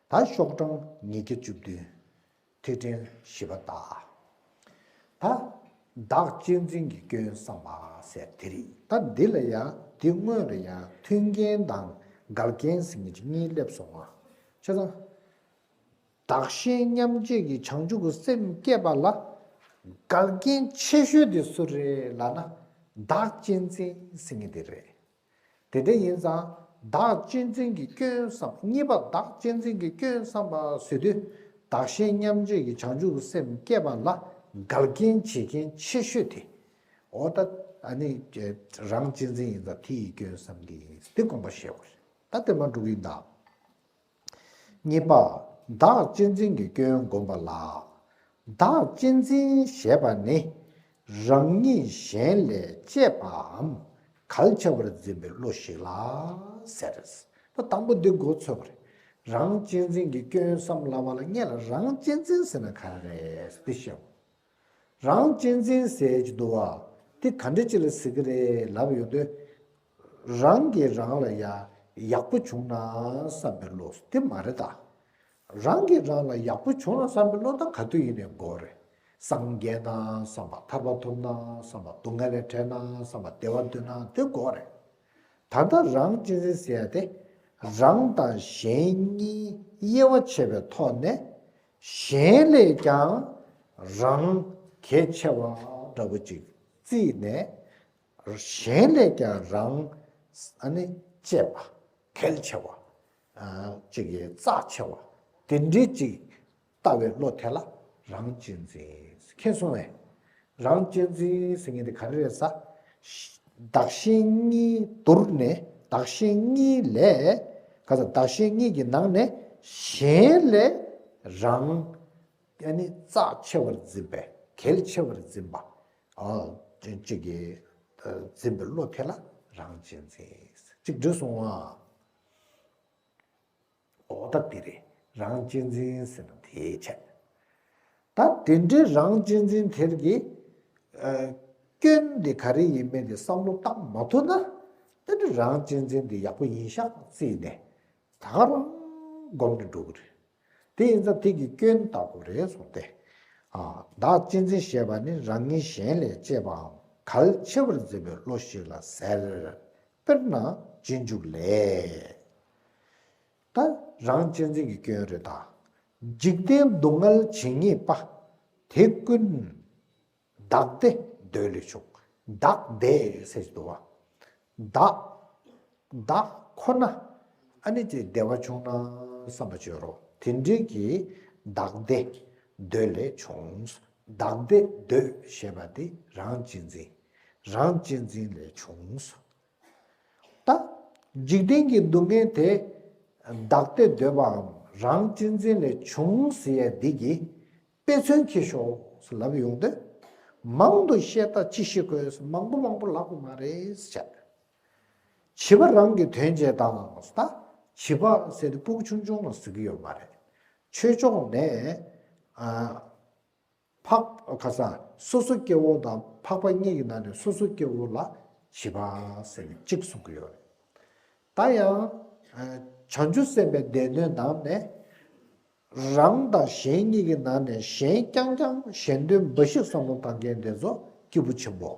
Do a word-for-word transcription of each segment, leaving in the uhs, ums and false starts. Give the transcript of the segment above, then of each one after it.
ད་ཤོག་གྲངས་ཉིས་བརྒྱ་བཅུ་བདུན། ཐིག་ཕྲེང་བཞི་པ་དག་ད་བདག་གཅེས་འཛིན་གྱི་སྐྱོན་བསམ་པ་ཟེར་དེ་རེད། ད་འདི་ལ་ཡང་འདི་སྔོན་ལ་ཡང་མཐུན་རྐྱེན་དང་འགལ་རྐྱེན་ཟེར་མཁན་གྱི་གཉིས་སླེབས་སོང་ང་། བྱས་ཙང་། བདག་གཞན་མཉམ་བརྗེ་གི་བྱང་ཆུབ་ཀྱི་སེམས་བསྐྱེད་པ་ལ་འགལ་རྐྱེན་ཆེ་ཤོས་དེ་སུ་རེད་ལབ་ན། བདག་གཅེས་འཛིན་ཟེར་མཁན་དེ་རེད། དེ་འདྲ་ཡིན་ཙང་བདག་གཅེས་འཛིན་གྱི་སྐྱོན་བསམ། གཉིས་པ་བདག་གཅེས་འཛིན་གྱི་སྐྱོན་བསམ་པ་ཟེར་དུས། བདག་གཞན་མཉམ་བརྗེ་གི་བྱང་ཆུབ་ཀྱི་སེམས་བསྐྱེད་པ་ལ་འགལ་རྐྱེན་བྱེད་མཁན་ཆེ་ཤོས་དེ། འོ་ད་ཨ་ནི་རང་གཅེས་འཛིན་ཡིན་ཙང་དེ་ཡི་སྐྱོན་བསམ་གྱི་ཡིན། དེ་དགོངས་པ་བཞེས་དགོས་རེད། ད་དེ་མ་འགྲོ་གི་ཡིན་ད། གཉིས་པ། བདག་གཅེས་འཛིན་གྱི་སྐྱོན་བསྒོམ་པ་ལ། བདག་གཅེས་འཛིན་ཞེས་པ་ནི། རང་ཉིད་གཞན་ལས་གཅེས་པའམ་གལ་ཆེ་བར་འཛིན་པའི་བློ་ཞིག་ལ་ཟེར། ད་དང་པོ་འདི་མགོ་ཚོས་པ་རེད། རང་གཅེས་འཛིན་གྱི་སྐྱོན་བསམ་ལབ་པ་ལ་སྔོན་ལ་རང་གཅེས་འཛིན་ཟེར་ན་ག་རེ་རེད་འདི་བཤད། རང་གཅེས་འཛིན་ཟེར་གྱི་འདུག་བ། དེ་ག་འདྲ་ཅིག་ལ་ཟེར་གྱི་རེད་ལབ་ཡོང་དུས། རང་གིས་རང་ལ་ཡ་ཡག་པོ་བྱུང་ན་བསམ་པའི་བློ་དེ་མ་རེད་ད། རང་གིས་རང་ལ་ཡག་པོ་བྱུང་ན་བསམ་པའི་བློ་དང་ག་དུས་ཡིན་ནའི་དགོས་རེད། སངས་རྒྱས་ན་བསམ་པ། ཐར་པ་ཐོབ་ན་བསམ་པ། སྡུག་བསྔལ་ལས་བྲལ་ན་བསམ་པ། བདེ་བ་འདོད་ན་དེ་དགོས་རེད། ད་ལྟ་རང་གཅེས་འཛིན་ཟེར་ཡ་དེ། རང་དང་གཞན་གཉིས་དབྱེ་བ་ཕྱེ་བའི་ཐོག་ནས། གཞན་ལས་ཀྱང་རང་གལ་ཆེ་བ་འདྲ་བོ་ཅིག་བརྩིས་ནས། གཞན་ལས་ཀྱང་རང་ཨ་ནི་གཅེས་པ། གལ་ཆེ་བ། ཨ་ཅིག་གི་རྩ་ཆེ་བ། དེ་འདྲའི་ཅིག་ལྟ་བའི་བློ་དེ་ལ་རང་གཅེས་འཛིན་མཁྱེན་སོང་ངས། རང་གཅེས་འཛིན་ཟེར་མཁན་དེ་ག་རེ་རེད་ཟེར། བདག་གཞན་གཉིས་བསྡུར་ནས། བདག་གཞན་གཉིས་ལས། ག་ས། བདག་གཞན་གཉིས་ཀྱི་ནང་ནས་གཞན་ལས་རང་ཨ་ནི་རྩ་ཆེ་བར་འཛིན་པའི། གལ་ཆེ་བར་འཛིན་པ། ཨ་ཅིག་གི་འཛིན་པའི་བློ་དེ་ལ་རང་གཅེས་འཛིན། ཅིག་འགྲིག་སོང་ང་། འོ་ད་དེ་རེད། རང་གཅེས་འཛིན་ཟེར་ན་དེའི་ཆ། ད་དེ་འདྲའི་རང་གཅེས་འཛིན་དེར་གྱི་ཨ་སྐྱོན་དེ་ག་རེ་ཡིན་མིན་དེ་བསམ་བློ་བཏང་མ་ཐུབ་ན། དེ་འདྲའི་རང་གཅེས་འཛིན་དེ་ཡག་པོ་ཡིན་ཤག་བརྩིས་ནས་ད་ག་རང་སྒོམ་ནས་འགྲོ་གི་རེད། དེ་ཡིན་ཙང་དེ་གི་སྐྱོན་བརྟག་དགོས་རེད་གསུངས་ཏེ། ཨ་བདག་གཅེས་འཛིན་ཞེས་པ་ནི་རང་ཉིད་གཞན་ལས་གཅེས་པའམ་གལ་ཆེ་བར་འཛིན་པའི་བློ་ཞིག་ལ་ཟེར། དཔེར་ན་རྗེས་འཇུག་ལས། ད་རང་གཅེས་འཛིན་གྱི་སྐྱོན་རེད་ད། འཇིག་རྟེན་སྡུག་བསྔལ་ཇི་སྙེད་པ། དེ་ཀུན་བདག་བདེ་འདོད་ལས་བྱུང་། བདག་བདེ་ཟེར་གྱི་འདུག་བ། བདག་བདག་ཁོ་ན་ཨ་ནི་ཅིག་བདེ་བ་བྱུང་ན་བསམ་པ་བྱོས་རོགས། དེ་འདྲའི་གི་བདག་བདེ་འདོད་ལས་བྱུང་། བདག་བདེ་འདོད་ཞེས་པ་དེ་རང་གཅེས་འཛིན། རང་གཅེས་འཛིན་ལས་བྱུང་། ད་འཇིག་རྟེན་གྱི་སྡུག་བསྔལ་དེ་བདག་བདེ་འདོད་པའམ་རང་གཅེས་འཛིན་ལས་བྱུང་ཟེར་ཡ་འདི་གི་དཔེ་མཚོན་གྱིས་ཤོག་ཟེར་ལབ་ཡོང་དུས། མང་དུ་བཤད་ད་ཅི་ཞིག་དགོས། མང་པོ་མང་པོ་ལབ་དགོས་མ་རེད་ཟེར། བྱིས་པ་རང་གི་དོན་བྱེད་དང་ཟེར། ད་བྱིས་པ་ཟེར་དུས་སྤུ་གུ་ཆུང་ཆུང་ལ་ཟེར་གྱི་ཡོད་མ་རེད། ཆོས་ཕྱོགས་ནས་ཨ། འཕགས། ག་ས། སོ་སོ་སྐྱེ་བོ་དང་འཕགས་པ་གཉིས་ཀྱི་ནང་ནས་སོ་སོ་སྐྱེ་བོ་ལ་བྱིས་པ་ཟེར་ནས་གཅིག་གསུང་གི་ཡོད་རེད། ད་ཡང་ཨ་བྱང་ཆུབ་སེམས་དཔའི་སྡེ་སྣོད་ནང་ནས་རང་དང་གཞན་གཉིས་ཀྱི་ནང་ནས་གཞན་རྐྱང་རྐྱང་གཞན་དོན་འབའ་ཞིག་བསམ་བློ་བཏང་མཁན་དེ་ཚོ་སྐྱེས་བུ་ཆེན་པོ།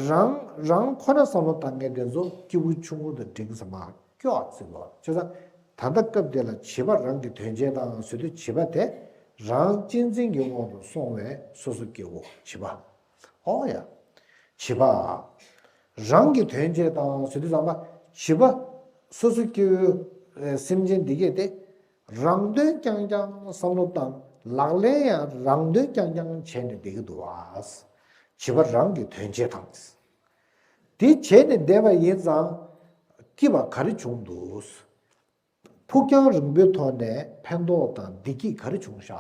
རང་རང་ཁོ་ན་བསམ་བློ་བཏང་མཁན་དེ་ཚོ་སྐྱེས་བུ་ཆུང་ངུ་དང་འབྲིང་ས་མ་སྐྱོ་བ་བརྩི་དགོས། བྱས་ཙང་ད་ལྟ་སྐབས་དེ་ལ་བྱིས་པ་རང་གི་དོན་བྱེད་དང་ཟེར་དུས་བྱིས་པ་དེ་རང་གཅེས་འཛིན་གྱི་དབང་དུ་སོང་བའི་སོ་སོ་སྐྱེ་བོ་བྱིས་པ། ཨོ་ཡ། བྱིས་པ་རང་གི་དོན་བྱེད་དང་ཟེར་དུས་ཙམ་པ་བྱིས་པ་སོ་སོ་སྐྱེ་བོའི་སེམས་ཅན་འདི་གས་དེ། རང་དོན་རྐྱང་རྐྱང་བསམ་བློ་བཏང་། ལག་ལེན་ཡང་རང་དོན་རྐྱང་རྐྱང་བྱས་ནས་བསྡད་ཀྱི་འདུག་བ། བྱིས་པ་རང་གི་དོན་བྱེད་དང་། དེ་བྱས་ནས་བསྡད་པ་ཡིན་ཙང་སྐྱིད་པ་ག་རེ་བྱུང་འདུག། ཕུགས་རྒྱང་རིང་པོའི་ཐོག་ནས་ཕན་ཐོགས་དང་བདེ་སྐྱིད་ག་རེ་བྱུང་ཤག།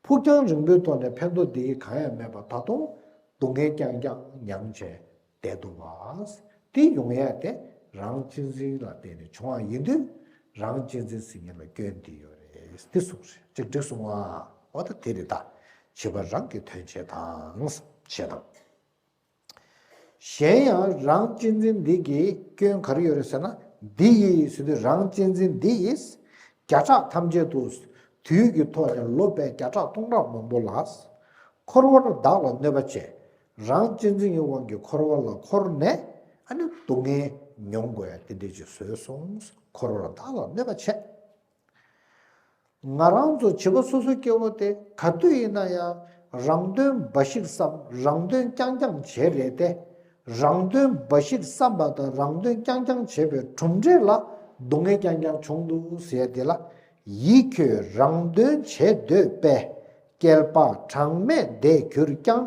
ཕུགས་རྒྱང་རིང་པོའི་ཐོག་ནས་ཕན་ཐོགས་བདེ་སྐྱིད་གང་ཡང་མེད་པར་ད་དུང་སྡུག་བསྔལ་རྐྱང་རྐྱང་མྱངས་བྱས་བསྡད་འདུག་བ། དེ་ཡོང་ཡ་དེ་རང་གཅེས་འཛིན་ལ་བརྟེན་ནས་བྱུང་བ་ཡིན་དུས། རང་གཅེས་འཛིན་ཟེར་མཁན་ལ་སྐྱོན་འདི་ཡོད་རེད། འདི་གསུངས་རེད། ཅིག་འགྲིག་སོང་ང་། འོ་ད་དེ་རེད་ད། བྱིས་པ་རང་གི་དོན་བྱེད་དང་། བྱེད་དང་། གཞན་ཡང་རང་གཅེས་འཛིན་འདི་གི་སྐྱོན་ག་རེ་ཡོད་རེད་ཟེར་ན། འདི་ཡིས་ཟེར་དུས་རང་གཅེས་འཛིན་འདི་ཡིས་ བརྒྱ་ཕྲག་ཐམས་ཅད་དུ། དུས་ཀྱི་ཐོག་ནས་ལོ་བརྒྱ་ཕྲག་སྟོང་ཕྲག་མང་པོ་ལ། འཁོར་བར་བདག་ལ་གནོད་པ་བྱས། རང་གཅེས་འཛིན་གྱི་དབང་གིས་འཁོར་བ་ལ་འཁོར་ནས། ཨ་ནི་སྡུག་བསྔལ་མྱོང་དགོས་ཡ་དེ་འདྲས་ཅིག་བཟོས་སོང་། འཁོར་བར་བདག་ལ་གནོད་པ་བྱས། ང་རང་ཚོ་བྱིས་པ་སོ་སོ་སྐྱེ་བོ་དེ་ག་དུས་ཡིན་ན་ཡང་རང་དོན་འབའ་ཞིག་བསམ། རང་དོན་རྐྱང་རྐྱང་བྱེད་རེད་དེ། རང་དོན་འབའ་ཞིག་བསམ་པ་དང་རང་དོན་རྐྱང་རྐྱང་བྱེད་པའི་གྲུབ་འབྲས་ལ་སྡུག་བསྔལ་རྐྱང་རྐྱང་བྱུང་འདུག་ཟེར་དེ་ལ། ཡིད་ཁྱོད་རང་དོན་བྱེད་འདོད་པས། བསྐལ་པ་གྲངས་མེད་འདས་གྱུར་ཀྱང་།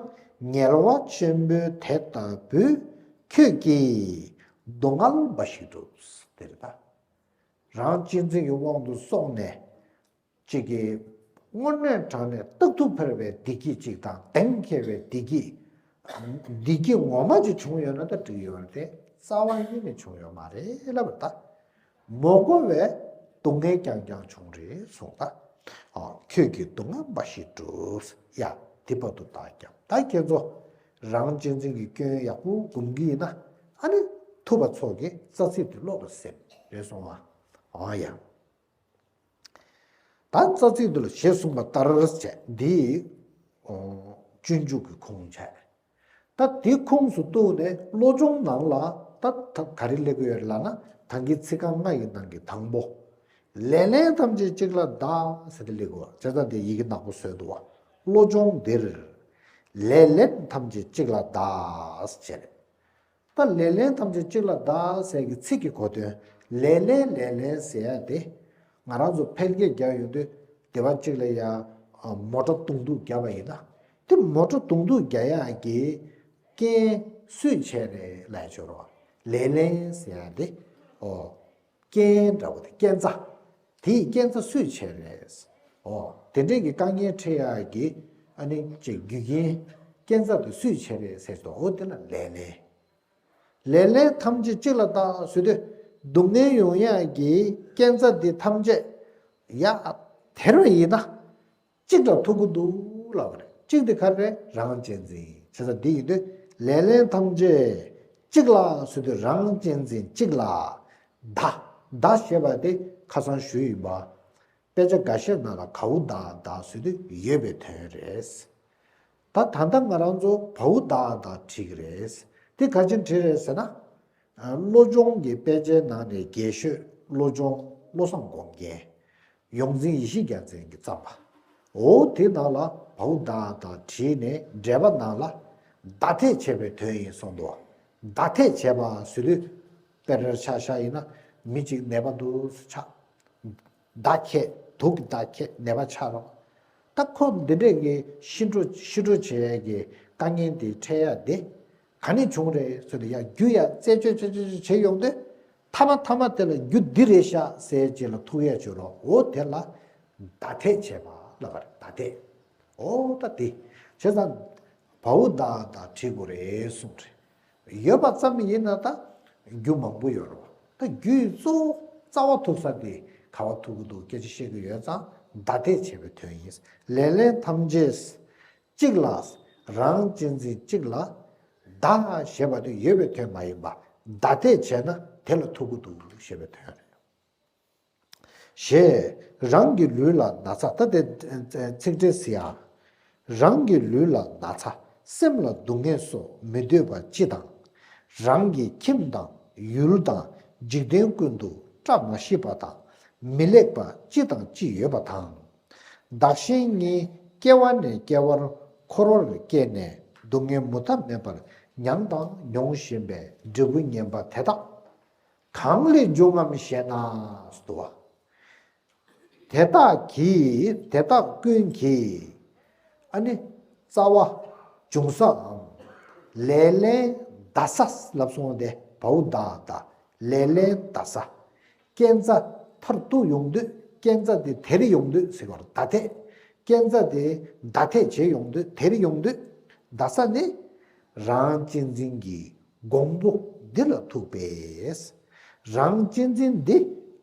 ངལ་བ་ཆེན་པོའི་དེ་ལྟ་བུས། ཁྱོད་ཀྱིས་སྡུག་བསྔལ་འབའ་ཞིག་བསྒྲུབས། དེ་རེད་ད། རང་གཅེས་འཛིན་གྱི་དབང་དུ་སོང་ནས། གཅིག་གིས་དངོས་གནས་དྲང་གནས་རྟག་ཏུ་འཕེར་བའི་བདེ་སྐྱིད་ཅིག་དང་གཏན་འཁེལ་བའི་བདེ་སྐྱིད། བདེ་སྐྱིད་ངོ་མ་ཅིག་བྱུང་ཡོད་ན་ད་འགྲིག་ཡོད་རེད་དེ། རྩ་བ་ཉིད་ནས་བྱུང་ཡོད་མ་རེད་ལབ་པ་ད། མ་གོ་བའི་སྡུག་བསྔལ་རྐྱང་རྐྱང་བྱུང་རེད་གསུངས་ད། ཨ། ཁྱོད་ཀྱིས་སྡུག་བསྔལ་འབའ་ཞིག་བསྒྲུབས། ཡ། དེ་བར་དུ་བདག་ཀྱང་། ད་ཁྱེད་ཚོ་རང་གཅེས་འཛིན་གྱི་སྐྱོན་ཡག་པོ་སྒོམ་གྱི་ཡིན་ན། ཨ་ནི་ཐུབ་པ་མཆོག་གི་རྩ་ཚིག་དེ་ཀློག་པ་ཟེར་རེད་སོང་ཨ། ཨ་ཡ། ད་རྩ་ཚིག་འདི་ལ་ཞེས་གསུངས་པ་ལྟར་བྱས། འདི་སྤྱོད་འཇུག་གི་ཁུངས་བྱས། ད་དེ་ཁུངས་སུ་གཏུགས་ནས་བློ་སྦྱོང་ནང་ལ་ད་ད་ག་རེ་སླེབས་ཀྱི་ཡོད་ལབ་ན། ད་གིན་ཚིག་རྐང་ལྔ་ཡི་ནང་གི་དང་པོ། ལེ་ལན་ཐམས་ཅད་གཅིག་ལ་བདག་ཟེར་ཏེ་སླེབས་ཀྱི་ཡོད། བྱས་ཙང་དེ་ཡི་གེ་ནག་པོ་བཟོས་འདུག་བ། བློ་སྦྱོང་འདིར། ལེ་ལན་ཐམས་ཅད་གཅིག་ལ་བདག་ཟེར་བྱས་རེད། ད་ལེ་ལན་ཐམས་ཅད་གཅིག་ལ་བདག་ཟེར་གྱི་ཚིག་གི་གོ་དོན། ལེ་ལན་ལེ་ལན་ཟེར་ཡ་དེ། ང་རང་ཚོ་འཕེལ་རྒྱས་རྒྱག་ཡོང་དུས་སྡེ་བ་གཅིག་ལ་ཡ་མོ་ཊ་དུང་ཕྱུར་བརྒྱབ་པ་ཡིན་ན། དེ་མོ་ཊ་དུང་ཕྱུར་བརྒྱབ་ཡ་གི་རྐྱེན་སུས་བྱས་རེད་ལབ་ཡ་ཅིག་ཡོད་རེད་བ། ལེ་ལན་ཟེར་ཡ་དེ། ཨོ། རྐྱེན་འདྲ་བོ་དེ། རྐྱེན་རྩ། དེ་ཡི་རྐྱེན་རྩ་སུས་བྱས་རེད། ཨོ། དེ་འདྲས་ཀྱི་དཀའ་ངལ་འཕྲད་ཡ་གི། ཨ་ནི་ཅིག་རྒྱུ་རྐྱེན། རྐྱེན་རྩ་དེ་སུས་བྱས་རེད་ཟེར་དུས། ཨོ། དེ་ལ་ལེ་ལན། ལེ་ལན་ཐམས་ཅད་གཅིག་ལ་བདག་ཟེར་དུས། སྡུག་བསྔལ་ཡོང་ཡ་གི་རྐྱེན་རྩ་འདི་ཐམས་ཅད་ཡ་དེར་བ་ཡིན་ན། གཅིག་ལ་ཐུག་གི་འདུག་ལབ་པ་རེད། གཅིག་དེ་ག་རེ་རེད། རང་གཅེས་འཛིན། བྱས་ཙང་འདི་ཡིན་དུས་ལེ་ལན་ཐམས་ཅད་གཅིག་ལ་ཟེར་དུས། རང་གཅེས་འཛིན་གཅིག་ལ་བདག་བདག་ཞེས་པ་དེ་ཁ་སང་ཞུས་ཡིན་པ། དཔེ་ཆ་འགའ་ཤས་ནང་ལ་གའུ་བདག་བདག་ཟེར་དུས་ཡོད་པའི་དོན་རེད། ད་ད་ལྟ་ང་རང་ཚོ་བའུ་བདག་བདག་བྲིས་ཀྱི་རེད། དེ་ག་ཅི་བྲིས་རེད་ཟེར་ན། ཨ། བློ་སྦྱོང་གི་དཔེ་ཆའི་ནང་ནས་རྒྱས་ཤོས་བློ་སྦྱོང་བློ་བཟང་དགོངས་རྒྱན། ཡོངས་འཛིན་ཡེ་ཤེས་རྒྱལ་མཚན་གྱིས་བརྩམས་པ། འོ་དེ་ནང་ལ་བའུ་བདག་བདག་བྲིས་ནས་འགྲེལ་པ་ནང་ལ་བརྡ་ཐད་བྱས་པའི་དོན་ཡིན་གསུངས་འདུག། བརྡ་ཐད་བྱས་པ་ཟེར་དུས་དཔེར་ན་ཆ་བཞག་ཡིན་ན། མི་གཅིག་ནད་པ་འདུག་ཆ། བརྡ་ཁྱད། དུག་གི་བརྡ་ཁྱད། ནད་པ་ཆགས་རོགས། ད་ཁོ་འདི་འདྲས་ཀྱི་ཤི་འགྲོ་ཤི་འགྲོ་བྱེད་ཡས་ཀྱི་དཀའ་ངལ་འདི་འཕྲད་ཡ་འདི་ག་ནས་བྱུང་རེད་ཟེར་དུས། ཡ་རྒྱུ་ཡ་རྩད་གཅོད་རྩད་གཅོད་བྱེད་ཡོང་དུས། མཐའ་མ་མཐའ་མ་དེ་ལ་རྒྱུ་འདི་རེད་ཤག་ཟེར་ཅིག་ལ་ཐུག་ཡ་བྱུང་རོགས། འོ་དེ་ལ་བརྡ་ཐད་བྱས་པ་ལབ་པ་རེད། བརྡ་ཐད། འོ་ད་དེ། བྱས་ཙང་བའུ་བདག་བདག་བྲིས་དགོས་རེད་གསུངས་རེད། ཡོད་པ་ཙམ་ཡིན་ན་ད་རྒྱུ་མང་པོ་ཡོད་རེད་བ། ད་རྒྱུའི་གཙོ་བོ་རྩ་བ་ཐུག་ས་དེ་ག་བ་ཐུག་གི་འདུག་སྐད་ཆ་བཤད་ཀྱི་ཡོད་ཙང་། བརྡ་ཐད་བྱས་པའི་དོན་ཡིན། ལེ་ལན་ཐམས་ཅད་གཅིག་ལ། རང་གཅེས་འཛིན་གཅིག་ལ་བདག་ཞེས་པ་དེ་ཡོད་པའི་དོན་མ་ཡིན་པ། བརྡ་ཐད་བྱས་ན་དེ་ལ་ཐུག་གི་འདུག་ཞེས་པའི་དོན་རེད། ཞེས་རང་གི་ལུས་ལ་ན་ཚ། ད་དེ་ཚིག་འགྲེལ་ཟེར་ཡ། རང་གི་ལུས་ལ་ན་ཚ། སེམས་ལ་སྡུག་བསྔལ་སོགས་མི་འདོད་པ་སྤྱི་དང་། རང་གི་ཁྱིམ་དང་ཡུལ་དང་འཇིག་རྟེན་ཀུན་ཏུ་བཀྲ་མ་ཤིས་པ་དང་། མི་ལེགས་པ་སྤྱི་དང་སྤྱི་ཡོད་པ་དང་། བདག་གཞན་གཉིས་སྐྱེ་བ་ནས་སྐྱེ་བར་འཁོར་བར་སྐྱེས་ནས་སྡུག་བསྔལ་མུ་མཐའ་མེད་པར་མྱངས་དང་མྱོང་བཞིན་པའི་འབྲས་བུ་ངན་པ་དེ་དག་གང་ལས་འབྱུང་ངམ་ཞེ་ན། ཟེར་འདུག་བ། དེ་དག་གིས། དེ་དག་ཀུན་གྱིས། ཨ་ནི་རྩ་བ་འབྱུང་སའམ། ལེ་ལན་བདའ་ས་ལབ་སོང་སྟེ། བའུ་བདག་བདག་ལེ་ལན་བདའ་ས། རྐྱེན་རྩ་མཐར་ཐུག་ཡོང་དུས། རྐྱེན་རྩ་དེ་དེར་ཡོང་དུས་ཟེར་བར་བརྡ་ཐད། རྐྱེན་རྩ་དེ་བརྡ་ཐད་བྱེད་ཡོང་དུས། དེར་ཡོང་དུས། བདའ་ས་ནི་རང་གཅེས་འཛིན་གྱི་གོང་བུ་འདི་ལ་ཐུག་པས། རང་གཅེས་འཛིན་འདི་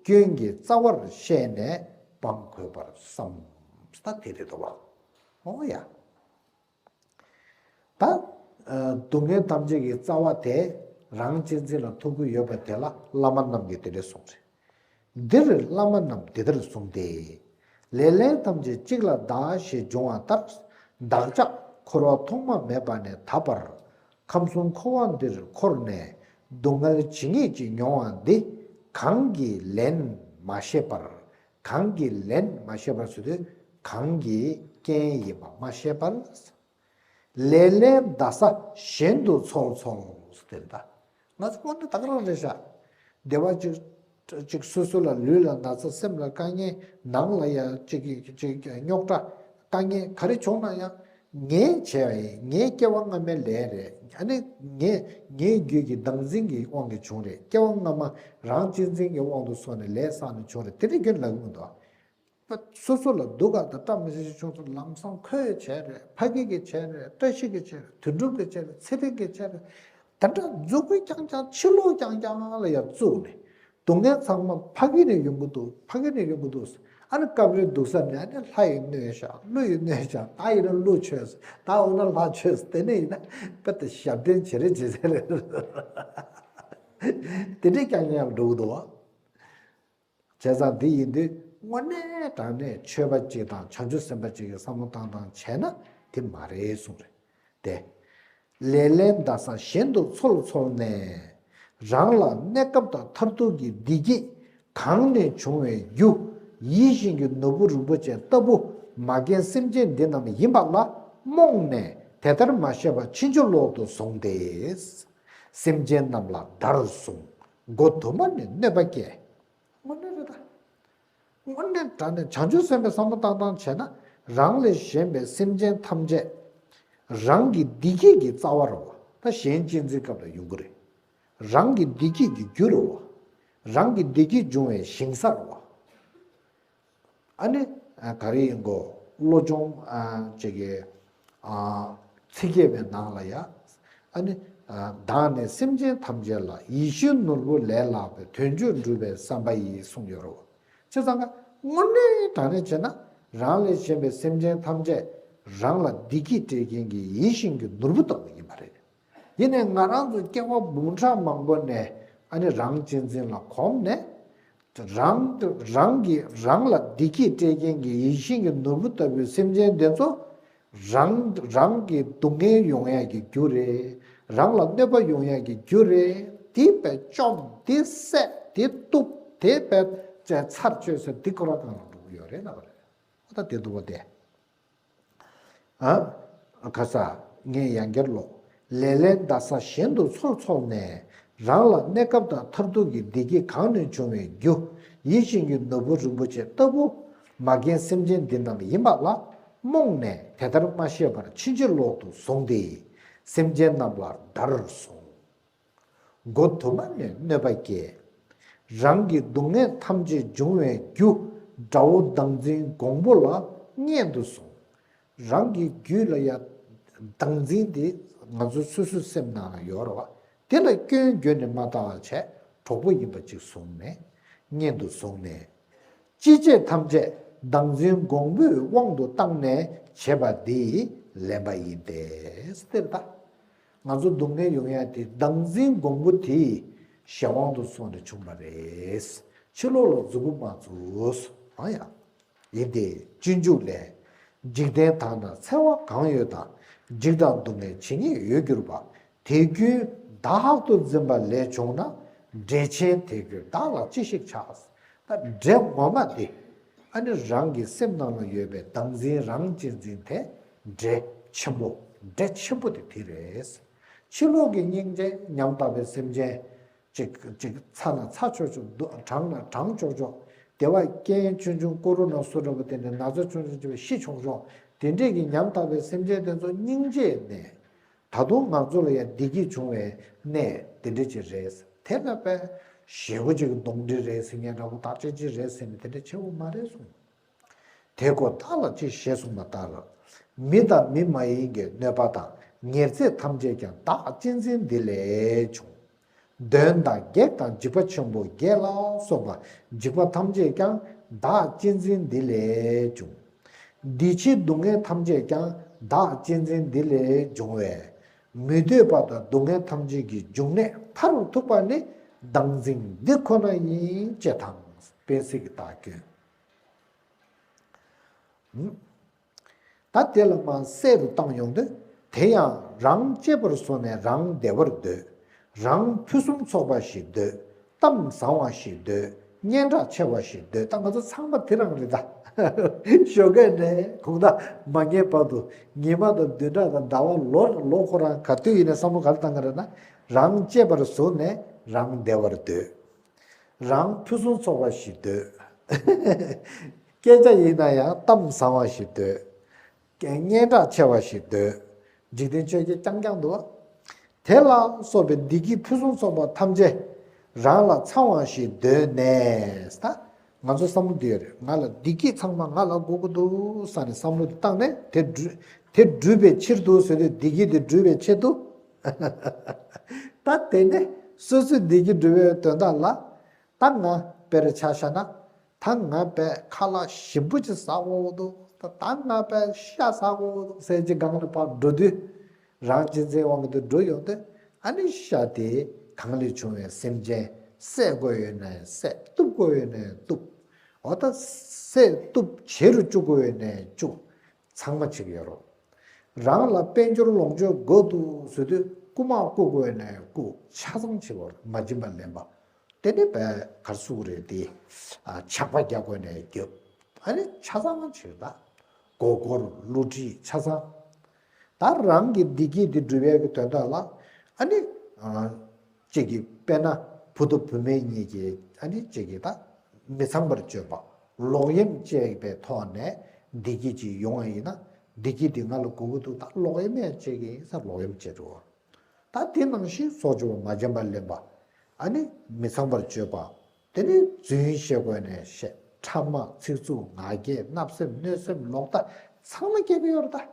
སྐྱོན་གྱི་རྩ་བར་ཤེས་ནས་སྤང་དགོས་པར་བསམ། ད་དེ་རེད་དོ་བ། འོ་ཡ། ད། ཨ། སྡུག་བསྔལ་ཐམས་ཅད་ཀྱི་རྩ་བ་དེ་རང་གཅེས་འཛིན་ལ་ཐུག་གི་ཡོད་པ་དེ་ལ་བླ་མ་རྣམས་ཀྱིས་དེ་འདྲས་གསུངས་རེད། འདིར་བླ་མ་རྣམས་འདི་ལྟར་གསུངས་ཏེ། ལེ་ལན་ཐམས་ཅད་གཅིག་ལ་བདག་ཞེས་འབྱུང་བ་ལྟར། བདག་ཅག་འཁོར་བ་ཐོག་མ་མེད་པ་ནས་ད་བར། ཁམས་གསུམ་འཁོར་བ་འདིར་འཁོར་ནས། སྡུག་བསྔལ་ཇི་སྙེད་ཅིག་མྱོང་བ་འདི། གང་གིས་ལན་མ་ཤེས་པར། གང་གིས་ལན་མ་ཤེས་པར་ཟེར་དུས། གང་གིས་རྐྱེན་ཡིན་པ་མ་ཤེས་པར། ལེ་ལན་འདའ་ས་གཞན་དུ་འཚོལ་འཚོལ་ཟེར་ད། ང་ཚོ་དངོས་གནས་ད་ག་རང་རེད་ཤག། བདེ་བ་ཅིག་ཅིག་སོ་སོ་ལ་ལུས་ལ་ན་ཚ། སེམས་ལ་དཀའ་ངལ། ནང་ལ་ཡ་ཅིག་ཅིག་རྙོག་དྲ། དཀའ་ངལ་ག་རེ་བྱུང་ན་ཡང་། ངས་བྱས་པ་ཡིན། ངའི་སྐྱེ་བ་སྔ་མའི་ལས་རེད། ཨ་ནི་ངས་ངའི་རྒྱུད་ཀྱི་བདག་འཛིན་གྱི་དབང་གིས་བྱུང་རེད། སྐྱེ་བ་སྔ་མ་རང་གཅེས་འཛིན་གྱི་དབང་དུ་སོང་ནས་ལས་བསགས་ནས་བྱུང་རེད། དེ་འདྲ་ཁྱོན་ལབ་གི་མི་འདུག། སོ་སོ་ལ་སྡུག་ག་དང་བཀྲ་མི་ཤིས་བྱུང་ཚུལ་ལམ་སང་ཁོས་བྱས་རེད། ཕ་གི་གིས་བྱས་རེད། བཀྲ་ཤིས་ཀྱིས་བྱས་རེད། དོན་གྲུབ་ཀྱིས་བྱས་རེད། ཚེ་རིང་གིས་བྱས་རེད། དེ་འདྲ་མཛུབ་གུ་རྐྱང་རྐྱང་ཕྱི་ལོགས་རྐྱང་རྐྱང་ལ་ཡར་བཙུགས་ནས། སྡུག་བསྔལ་ཚང་མ་ཕ་གི་ནས་ཡོང་གི་འདུག། ཕ་གི་ནས་ཡོང་གི་འདུག། ཨ་ནི་སྐབས་རེ་སྡུག་ས་ནས་ཨ་ནི་ལྷ་ཡིས་གནོད་བཞག། ཀླུ་ཡིས་གནོད་བཞག། ད་ཡིན་ན་ཀླུ་བྱོས། ད་འོ་ན་ལྷ་བྱོས། དེ་ནས་ཡིན་ན་དཔེ་དེ་ཞབས་བརྟན་བྱེད་རེ་བྱེད་ཟེར་རེད། དེ་འདྲས་རྐྱང་རྐྱང་འགྲོ་གི་འདུག་བ། བྱས་ཙང་འདི་ཡིན་དུས་དངོས་གནས་དྲང་གནས་ཆོས་པ་གཅིག་དང་བྱང་ཆུབ་སེམས་དཔའ་གཅིག་གིས་བསམ་བློ་བཏང་སྟངས་བྱས་ན་དེ་མ་རེད་གསུངས་རེད་དེ། ལེ་ལན་འདའ་ས་གཞན་དུ་འཚོལ་འཚོལ་ནས། རང་ལ་གནས་སྐབས་དང་མཐར་ཐུག་གི་བདེ་སྐྱིད་གང་ནས་འབྱུང་བའི་རྒྱུ། ཡིད་བཞིན་གྱི་ནོར་བུ་རིན་པོ་ཆེ་ལྟ་བུ་མ་རྒན་སེམས་ཅན་འདི་རྣམས་ཡིན་པ་ལ་རྨོངས་ནས་དེ་ལྟར་མ་ཤེས་པར་ཕྱིན་ཅི་ལོག་ཏུ་སོང་སྟེ། སེམས་ཅན་རྣམས་ལ་དགྲར་བཟུང་། མགོ་དུ་མ་ནས་གནོད་པ་བསྐྱལ། དངོས་གནས་རེད་ད། དངོས་གནས་དྲང་གནས་བྱང་ཆུབ་སེམས་དཔའི་བསམ་བློ་བཏང་སྟངས་བྱས་ན། རང་ལས་གཞན་པའི་སེམས་ཅན་ཐམས་ཅད་རང་གི་བདེ་སྐྱིད་ཀྱི་རྩ་བ་རེད་བ། ད་གཞན་གཅེས་འཛིན་སྐབས་ལ་ཡོང་གི་རེད། རང་གི་བདེ་སྐྱིད་ཀྱི་རྒྱུ་རེད་བ། རང་གི་བདེ་སྐྱིད་འབྱུང་བའི་ཞིང་ས་རེད་བ། ཨ་ནི་ག་རེ་ཡིན་གོ། བློ་སྦྱོང་ཅིག་གི་ཚིག་བརྒྱད་པའི་ནང་ལ་ཡ། ཨ་ནི་བདག་ནི་སེམས་ཅན་ཐམས་ཅད་ལ། ཡིད་བཞིན་ནོར་བུ་ལས་ལྷག་པའི། དོན་མཆོག་འགྲུབ་པའི་བསམ་པ་ཡིས་གསུངས་ཡོད་རེད། བྱས་ཙང་ཀ་དངོས་གནས་དྲང་གནས་བྱས་ན། རང་ལས་གཞན་པའི་སེམས་ཅན་ཐམས་ཅད་རང་ལ་བདེ་སྐྱིད་སྤྲད་མཁན་གྱི་ཡིད་བཞིན་གྱི་ནོར་བུ་ལྟ་བུ་ཡིན་པ་རེད། ཡིན་ནའི་ང་རང་ཚོ་སྐྱེ་བ་འབུམ་ཕྲག་མང་པོ་ནས་ཨ་ནི་རང་གཅེས་འཛིན་ལ་གོམས་ནས། རང་རང་གི་རང་ལ་བདེ་སྐྱིད་སྤྲད་མཁན་གྱི་ཡིད་བཞིན་གྱི་ནོར་བུ་ལྟ་བུའི་སེམས་ཅན་དེ་ཚོ་རང་རང་གི་སྡུག་བསྔལ་ཡོང་ཡ་གི་རྒྱུ་རེད། རང་ལ་གནོད་པ་ཡོང་ཡ་གི་རྒྱུ་རེད། དེ་བས་བཅོམ། དེ་བསད། དེ་གཏུབ། དེ་བས་ཚར་གཅོད་ཟེར་དེ་ཁོ་རང་གང་ལ་འགྲོ་གི་ཡོད་རེད་ལབ་པ་རེད། ད་དེ་འདུག་པ་དེ། ཨ། ཁ་ས། ངས་ཡང་བསྐྱར་ཀློག། ལེ་ལན་འདའ་ས་གཞན་དུ་འཚོལ་འཚོལ་ནས། རང་ལ་གནས་སྐབས་དང་མཐར་ཐུག་གི་བདེ་སྐྱིད་གང་ནས་འབྱུང་བའི་རྒྱུ། ཡིད་བཞིན་གྱི་ནོར་བུ་རིན་པོ་ཆེ་ལྟ་བུ་མ་རྒན་སེམས་ཅན་འདི་རྣམས་ཡིན་པ་ལ་རྨོངས་ནས་དེ་ལྟར་མ་ཤེས་པར་ཕྱིན་ཅི་ལོག་ཏུ་སོང་སྟེ། སེམས་ཅན་རྣམས་ལ་དགྲར་བཟུང་། མགོ་དུ་མ་ནས་གནོད་པ་བསྐྱལ། རང་གི་སྡུག་བསྔལ་ཐམས་ཅད་འབྱུང་བའི་རྒྱུ། དགྲ་བོ་བདག་འཛིན་འགོང་པོ་ལ་གཉེན་དུ་བཟུང་། རང་གི་རྒྱུད་ལ་ཡ་བདག་འཛིན་དེ་ང་ཚོ་སོ་སོའི་སེམས་ནང་ལ་ཡོད་རེད་བ། དེ་ལ་སྐྱོན་བརྗོད་ནས་མ་བལྟ་བར་བྱས་གྲོགས་པོ་ཡིན་པ་ཅིག་བཟུང་ནས་གཉེན་དུ་བཟུང་ནས། ཅི་བྱེད་ཐམས་ཅད་བདག་འཛིན་འགོང་པོའི་དབང་དུ་བཏང་ནས་བྱེད་པ་འདི་ལེན་པ་ཡིན་ཏེ། ཟེར་ད། ང་ཚོ་སྡུག་བསྔལ་ཡོང་ཡ་དེ་བདག་འཛིན་འགོང་པོ་དེའི་གཞན་དབང་དུ་སོང་ནས་བྱུང་བ་རེད། ཕྱི་ལོགས་ལ་མཛུབ་གུ་མ་བཙུགས། ཨང་ཡ། ཡིན་ཏེ། སྤྱོད་འཇུག་ལས། འཇིག་རྟེན་དག་ན་འཚེ་བ་གང་ཡོད་དང་། འཇིགས་དང་སྡུག་བསྔལ་ཇི་སྙེད་ཡོད་གྱུར་པ། དེ་ཀུན་བདག་ཏུ་འཛིན་པ་ལས་བྱུང་ན། འདྲེ་ཆེན་དེ་ཀུན་བདག་ལ་ཅི་ཞིག་ཆགས། ད་འདྲེ་ངོ་མ་དེ། ཨ་ནི་རང་གི་སེམས་ནང་ལ་ཡོད་པའི་བདག་འཛིན་རང་གཅེས་འཛིན་དེ་འདྲེ་ཆེན་པོ། འདྲེ་ཆེན་པོ་དེ་དེ་རེད། ཕྱི་ལོགས་ཀྱི་སྙིང་རྗེ་ཉམ་ཐག་པའི་སེམས་ཅན། ཅིག་ཅིག་ཚ་ན་ཚ་ཆོག་ཆོག། སྡུག་གྲང་ན་གྲང་ཆོག་ཆོག། དེ་བ་རྐྱེན་ཆུང་ཆུང་ཀོ་རོ་ན་སུ་འདྲ་པོ་དེ་འདྲའི་ན་ཚ་ཆུང་ཆུང་ཅིག་བས་ཤི་ཆོག་ཆོག། དེ་འདྲས་ཀྱི་ཉམ་ཐག་པའི་སེམས་ཅན་དེ་ཚོ་སྙིང་རྗེའི་གནས། ད་དུང་ང་ཚོ་ལ་ཡང་བདེ་སྐྱིད་འབྱུང་བའི་གནས་དེ་འདྲ་ཅིག་རེད། དེ་ལ་དཔེ་ཞེ་པོ་ཅིག་གདོན་འདྲེ་རེད་ཟེར་མཁན་འདྲ་པོ་དག་ཅིག་ཅིག་རེད་ཟེར་ནས་དེ་འདྲ་བྱེད་དགོས་མ་རེད་གསུངས། དེ་ཀོ་བདག་ལ་ཅི་ཞེས་གསུངས་པ་ལྟར། མི་དང་མི་མ་ཡིན་གྱི་གནོད་པ་དང་ཉེར་འཚེ་ཐམས་ཅད་ཀྱང་བདག་གཅེས་འཛིན་འདི་ལས་བྱུང་། གདོན་དང་བགེགས་དང་འཇིགས་པ་ཆེན་པོ་བརྒྱད་ལ་སོགས་པ་འཇིགས་པ་ཐམས་ཅད་ཀྱང་བདག་གཅེས་འཛིན་འདི་ལས་བྱུང་། འདི་ཕྱིའི་སྡུག་བསྔལ་ཐམས་ཅད་ཀྱང་བདག་གཅེས་འཛིན་འདི་ལས་འབྱུང་བས། མི་འདོད་པ་དང་སྡུག་བསྔལ་ཐམས་ཅད་ཀྱི་འབྱུང་གནས་མཐར་ཐུག་པ་ནི་བདག་འཛིན་འདི་ཁོ་ན་ཡིན་ཅེས་དང་། དཔེ་སྲིད་ཀྱི་རྟགས་སྐྱོན། ད་དེ་ལ་མ་སྲས་རུ་བཏང་ཡོང་དུས། དེ་ཡང་རང་གཅེས་པར་བཟུང་ནས་རང་བདེ་བར་འདོད། རང་ཕུན་སུམ་ཚོགས་པ་ཞིག་འདོད། གཏམ་བཟང་བ་ཞིག་འདོད། སྙན་གྲགས་ཆེ་བ་ཞིག་འདོད། ད་ང་ཚོ་ཚང་མ་དེ་རང་རེད་ད། ཞོགས་ཀས་ནས་དགོང་དག་མ་ཉལ་བར་དུ་ཉི་མ་དང་བདུན་ཕྲག་དང་ཟླ་བ་ལོ་ལོ་ཁོ་རང་ག་དུས་ཡིན་ན་བསམ་བློ་ག་རེ་བཏང་གི་རེད་ན། རང་གཅེས་པར་བཟུང་ནས་རང་བདེ་བར་འདོད། རང་ཕུན་སུམ་ཚོགས་པ་ཞིག་འདོད། སྐད་ཆ་ཡིན་ན་ཡང་གཏམ་བཟང་བ་ཞིག་འདོད། སྙན་གྲགས་ཆེ་བ་ཞིག་འདོད། འཇིག་རྟེན་ཆོས་བརྒྱད་རྐྱང་རྐྱང་འདུག། དེ་ལ་སོགས་པའི་བདེ་སྐྱིད་ཕུན་སུམ་ཚོགས་པ་ཐམས་ཅད་རང་ལ་ཚང་བ་ཞིག་འདོད་ནས། ད་ང་ཚོ་བསམ་བློ་འདི་ཡོད་རེད། ང་ལ་བདེ་སྐྱིད་ཚང་མ་ང་ལ་དགོས་ཀྱི་འདུག་ས་ནས་བསམ་བློ་འདི་བཏང་ནས་དེ་འགྲུབ་དེ་འགྲུབ་པའི་ཕྱིར་དུ་ཟེར་དུས། བདེ་སྐྱིད་དེ་འགྲུབ་པའི་ཆེད་དུ། ད་དེ་ནས་སོ་སོའི་བདེ་སྐྱིད་འགྲུབ་པའི་དོན་དག་ལ། ད་ང་དཔེར་ཆ་བཞག་ན། ད་ང་དཔེ་ཁ་ལག་ཞིམ་པོ་ཅིག་ཟ་དགོས་འདུག། ད་ད་ང་དཔེ་ཤ་ཟ་དགོས་འདུག་ཟེར་གྱི་སྒང་ལ་ཕར་འགྲོ་དུས། རང་གཅེས་འཛིན་དབང་གིས་འགྲོ་ཡོང་དུས། ཨ་ནི་ཤ་དེ་གང་ལས་བྱུང་བའི་སེམས་ཅན་བསད་དགོས་ཡོད་ནའི་བསད། གཏུབ་དགོས་ཡོད་ནའི་གཏུབ། འོ་ད་བསད་གཏུབ་བྱེད་རུ་བཅུག་དགོས་ཡོད་ནའི་བཅུག། ཚང་མ་བྱེད་ཀྱི་ཡོད་རེད། རང་ལ་དཔལ་འབྱོར་ལོངས་སྤྱོད་དགོས་འདུག་ཟེར་དུས། རྐུ་མ་རྐུ་དགོས་ནའི་རྐུ། ཆ་ཚང་བྱེད་དགོས་རེད། མ་བྱིན་པ་ལེན་པ། དེ་ནི་བས་གར་སུ་རེད་དེ། ཨ། ཆག་པ་རྒྱག་དགོས་ནའི་རྒྱབ། ཨ་ནི་ཆ་ཚང་བྱེད་ད། མགོ་སྐོར་བསླུ་བྲིད་ཆ་ཚང་། ད་རང་གི་བདེ་སྐྱིད་དེ་སྒྲུབ་ཡས་ཀྱི་དོན་དག་ལ། ཨ་ནི། ཨ། གཅིག་གིས་དཔེར་ན་བུ་དང་བུད་མེད་གཉིས་ཀྱིས། ཨ་ནི་གཅིག་གིས་ད་མི་ཚངས་པར་སྤྱོད་པ། ལོག་གཡེམ་བཅས་པའི་ཐོག་ནས་བདེ་སྐྱིད་ཅིག་ཡོང་བ་ཡིན་ན། བདེ་སྐྱིད་འདི་ང་ལ་དགོས་ཀྱི་འདུག། ད་ལོག་གཡེམ་ཡང་བྱེད་ཀྱི་ཡིན་ས། ལོག་གཡེམ་བྱེད་འགྲོ་བ། ད་དེ་ནང་བཞིན་སྲོག་གཅོད་པ། མ་བྱིན་པ་ལེན་པ། ཨ་ནི་མི་ཚངས་པར་སྤྱོད་པ། དེ་ནི་རྫུན་བཤད་དགོས་ནའི་བཤད། ཕྲ་མ། ཚིག་རྩུབ། ང་རྒྱལ། བརྣབ་སེམས། གནོད་སེམས། ལོག་ལྟ། ཚང་མ་སྐྱེ་གི་ཡོད་རེད་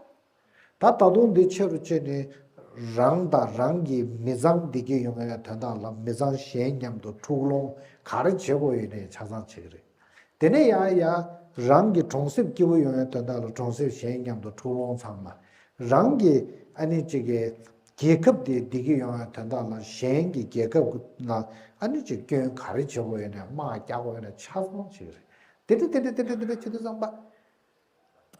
ད། ད་ད་དུང་འདི་ཆེ་རུ་ཕྱིན་ནས། རང་དང་རང་གི་མི་ཚང་བདེ་སྐྱིད་ཡོང་བའི་དོན་དག་ལ། མི་ཚང་གཞན་མཉམ་དུ་འཁྲུག་སློང་ག་རེ་བྱེད་དགོས་ཡོད་ནའི་ཆ་ཚང་བྱེད་ཀྱི་རེད། དེ་ནས་ཡང་ཡང་རང་གི་གྲོང་གསེབ་སྐྱིད་པོ་ཡོང་བའི་དོན་དག་ལ། གྲོང་གསེབ་གཞན་མཉམ་དུ་འཁྲུག་སློང་ཚང་མ། རང་གི་ཨ་ནི་གཅིག་གི་རྒྱལ་ཁབ་དེ་བདེ་སྐྱིད་ཡོང་བའི་དོན་དག་ལ། གཞན་གྱི་རྒྱལ་ཁབ་ལ་ཨ་ནི་གཅིག་སྐྱོན་ག་རེ་བྱེད་དགོས་ཡོད་ནའི། དམག་རྒྱག་དགོས་ཡོད་ནའི་ཆ་ཚང་བྱེད་ཀྱི་རེད། དེ་འདྲ་དེ་འདྲ་དེ་འདྲ་དེ་འདྲ་བྱེད་དུས་ཙམ་པ།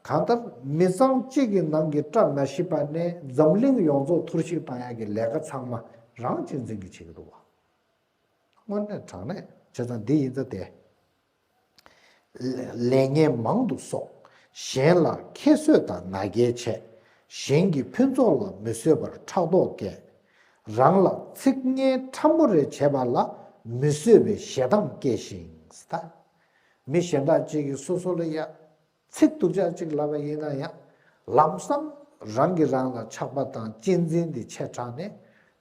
གང་ལྟར་མི་ཚང་གཅིག་གི་ནང་གི་བཀྲ་མ་ཤིས་པ་ནས་འཛམ་གླིང་ཡོངས་རྫོགས་འཐོར་ཞིག་བཏང་ཡག་གི་ལས་ཀ་ཚང་མ་རང་གཅེས་འཛིན་གྱིས་བྱེད་ཀྱི་འདུག་བ། དངོས་གནས་དྲང་གནས་བྱས་ཙང་འདི་ཡིན་ཙང་དེ། ལས་ངན་མང་དུ་གསོག། གཞན་ལ་ཁྱད་གསོད་དང་ང་རྒྱལ་བྱས། གཞན་གྱི་ཕུན་ཚོགས་ལ་མི་བཟོད་པར་ཕྲག་དོག་སྐྱེ། རང་ལ་ཚིག་ངན་ཕྲ་མོ་རེ་བྱས་པ་ལ་མི་བཟོད་པའི་ཞེ་སྡང་སྐྱེ་ཞིང་། ད་མི་གཞན་དག་ཅིག་གིས་སོ་སོ་ལ་ཡ། ཚིག་སྡུག་ཅག་ཅིག་ལབ་པ་ཡིན་ན་ཡང་། ལམ་སང་རང་གིས་རང་ལ་ཆགས་པ་དང་གཅེས་འཛིན་དེ་ཆེ་དྲགས་ནས།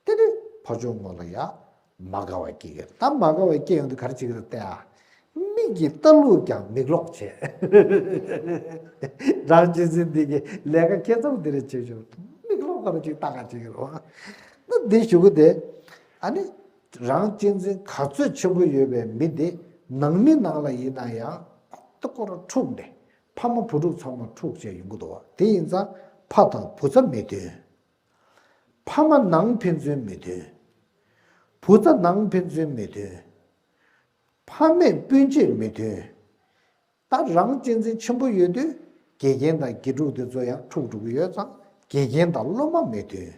དེ་ནས་ཕར་ཕྱོགས་ངོ་ལ་ཡ་མ་དགའ་བ་སྐྱེ་གི་རེད། ད་མ་དགའ་བ་སྐྱེ་ཡོང་དུས་ག་རེ་བྱེད་ཀྱི་རེད་ལྟ་ཨ། མིག་གིས་ལྟ་ལུགས་ཀྱང་མིག་ལོག་བྱེད། རང་གཅེས་འཛིན་འདི་གི་ལས་ཀ་ཁྱད་མཚར་པོ་འདི་རེད་བྱེད་ཆོག། མིག་ལོག་ག་རེ་ཅིག་ལྟ་ག་བྱེད་ཀྱི་རེད་བ། ད་འདི་ཞུ་གི་དེ། ཨ་ནི། རང་གཅེས་འཛིན་ག་ཚོད་ཆེན་པོ་ཡོད་པའི་མི་དེ་ནང་མི་ནང་ལ་ཡིན་ན་ཡང་ཨ་ཏི་ཀོ་ར་འཁྲུག་ནས་ཕ་མ་བུ་ཕྲུག་ཚང་མ་འཁྲུག་བྱས་ཡོང་གི་འདུག་བ། དེ་ཡིན་ཙང་ཕ་དང་བུ་ཚ་མི་མཐུན། ཕ་མ་ནང་ཕན་ཚུན་མི་མཐུན། བུ་ཚ་ནང་ཕན་ཚུན་མི་མཐུན། ཕ་མེས་སྤུན་མཆེད་མི་མཐུན། ད་རང་གཅེས་འཛིན་ཆེན་པོ་ཡོད་དུས་དགེ་རྒན་དང་དགེ་ཕྲུག་དེ་ཚོ་ཡང་འཁྲུག་འགྲོ་གི་ཡོད་ཙང་དགེ་རྒན་དང་སློབ་མ་མི་མཐུན།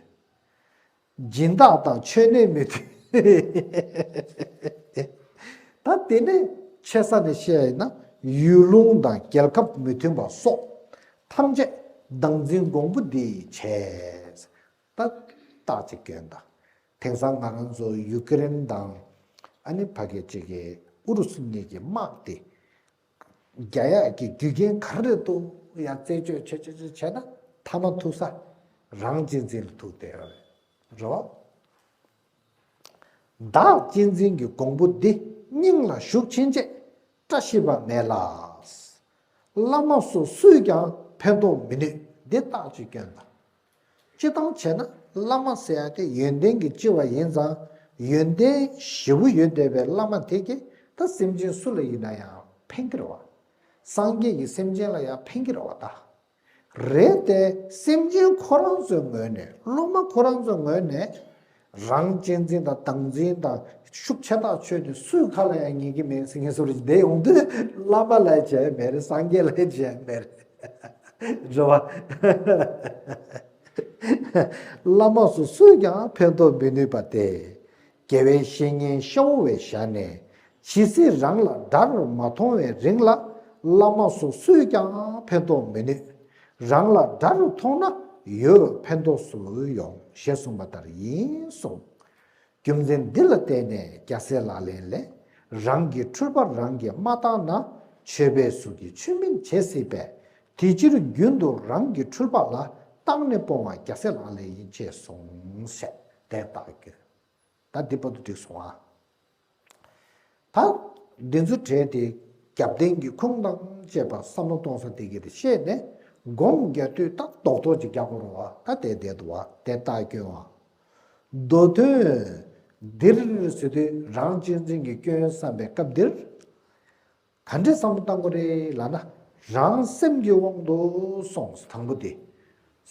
སྦྱིན་བདག་དང་མཆོད་གནས་མི་མཐུན། ད་དེ་ནས་ཆེ་ས་ནས་བཤད་ཡིན་ན་ཡུལ་ལུང་དང་རྒྱལ་ཁབ་མི་མཐུན་པ་སོགས་ཐམས་ཅད་བདག་འཛིན་གོང་བུ་འདིས་བྱས། ད་རྟགས་ཅིག་སྐྱོན་དང་། དེང་སང་ང་རང་ཚོ་ཡུ་ཀེ་རེན་དང་ཨ་ནི་ཕ་གི་གཅིག་གི་ཨུ་རུ་སུ་གཉིས་ཀྱི་དམག་དེ། རྒྱག་ཡག་གི་རྒྱུ་རྐྱེན་ག་རེ་འདུག་ཡང་རྩད་གཅོད་བྱེད་བྱེད་བྱེད་བྱས་ན་མཐའ་མ་ཐུག་ས་རང་གཅེས་འཛིན་ལ་ཐུག་བསྡད་ཡོད་རེད། རེད་བ། བདག་གཅེས་འཛིན་གྱི་གོང་བུ་འདི་སྙིང་ལ་ཞུགས་ཕྱིན་ཆད་བཀྲ་ཤིས་པ་མེད་ལ། བླ་མ་སོགས་སུས་ཀྱང་ཕན་ཐོགས་མི་ནུས། འདི་རྟགས་ཅིག་སྐྱོན་དང་། སྤྱིར་བཏང་བྱས་ན་བླ་མ་ཟེར་ཡ་དེ་ཡོན་ཏན་གྱི་ལྕི་བ་ཡིན་ཙང་། ཡོན་ཏན་ཞེ་པོ་ཡོད་བསྡད་པའི་བླ་མ་དེ་གིས་ད་སེམས་ཅན་སུ་ལ་ཡིན་ན་ཡང་ཕན་གྱི་རེད་བ། སངས་རྒྱས་ཀྱིས་སེམས་ཅན་ལ་ཡང་ཕན་གྱི་རེད་བ་ད། རེད་དེ་སེམས་ཅན་ཁོ་རང་ཚོའི་ངོས་ནས། སློབ་མ་ཁོ་རང་ཚོའི་ངོས་ནས་ རང་གཅེས་འཛིན་དང་བདག་འཛིན་དང་ཤུགས་ཆེ་ཐག་ཆོད་དེ་སུའི་ཁ་ལ་ཡང་ཉན་གྱི་མེད་ཟེར་མཁན་སུ་རེད། དེ་ཡོང་དུས་བླ་མ་ལ་བྱས་མེད་རེད། སངས་རྒྱས་ལ་བྱས་མེད་རེད། རེད་བ། བླ་མ་སོགས་སུས་ཀྱང་ཕན་ཐོགས་མི་ནུས་པ་སྟེ། དགེ་བའི་བཤེས་གཉེན་ཤ་བོ་བས་བཞག་ནས་ཇི་སྲིད་རང་ལ་དགྲར་མ་མཐོང་བའི་རིང་ལ་བླ་མ་སོགས་སུས་ཀྱང་ཕན་ཐོགས་མི་ནུས། རང་ལ་དགྲར་མཐོང་ན་ཡོད་ཕན་ཐོགས་སུ་ཡོང་ཞེས་གསུངས་པ་ལྟར་ཡིན་གསུངས། རྒྱུ་མཚན་འདི་ལ་བརྟེན་ནས་རྒྱལ་སྲས་ལག་ལེན་ལས། རང་གི་འཁྲུལ་པ་རང་གིས་མ་བརྟགས་ན། ཆོས་པའི་གཟུགས་ཀྱིས་ཆོས་མིན་བྱེད་སྲིད་པས། དེ་ཕྱིར་རྒྱུན་དུ་རང་གི་འཁྲུལ་པ་ལ་བརྟགས་ནས་སྤོང་བ་རྒྱལ་སྲས་ལག་ལེན་ཡིན་ཅེས་གསུངས་ཞེས་དེ་ལྟར་བཀོད། ད་འདི་བར་དུ་འགྲིག་སོང་ཨ། ད་འདི་ཚོ་གྲས་དེ་རྒྱབ་རྟེན་གྱི་ཁུངས་དང་བཅས་པ་བསམ་བློ་གཏོང་ས་དེ་གི་དེ་ཤེས་ནས་སྒོམ་རྒྱག་དུས་ད་རྡོག་རྡོག་ཅིག་རྒྱག་དགོས་རེད་བ། ད་དེ་བསྡད་འདུག་བ། དེ་ལྟར་བཀོད་པ། མདོ་དོན་འདིར་ཟེར་དུས་རང་གཅེས་འཛིན་གྱི་སྐྱོན་བསམ་པའི་སྐབས་འདིར། ག་འདྲའི་བསམ་བློ་བཏང་དགོས་རེད་ལབ་ན། རང་སེམས་ཀྱི་དབང་དུ་སོང་། དང་པོ་དེ།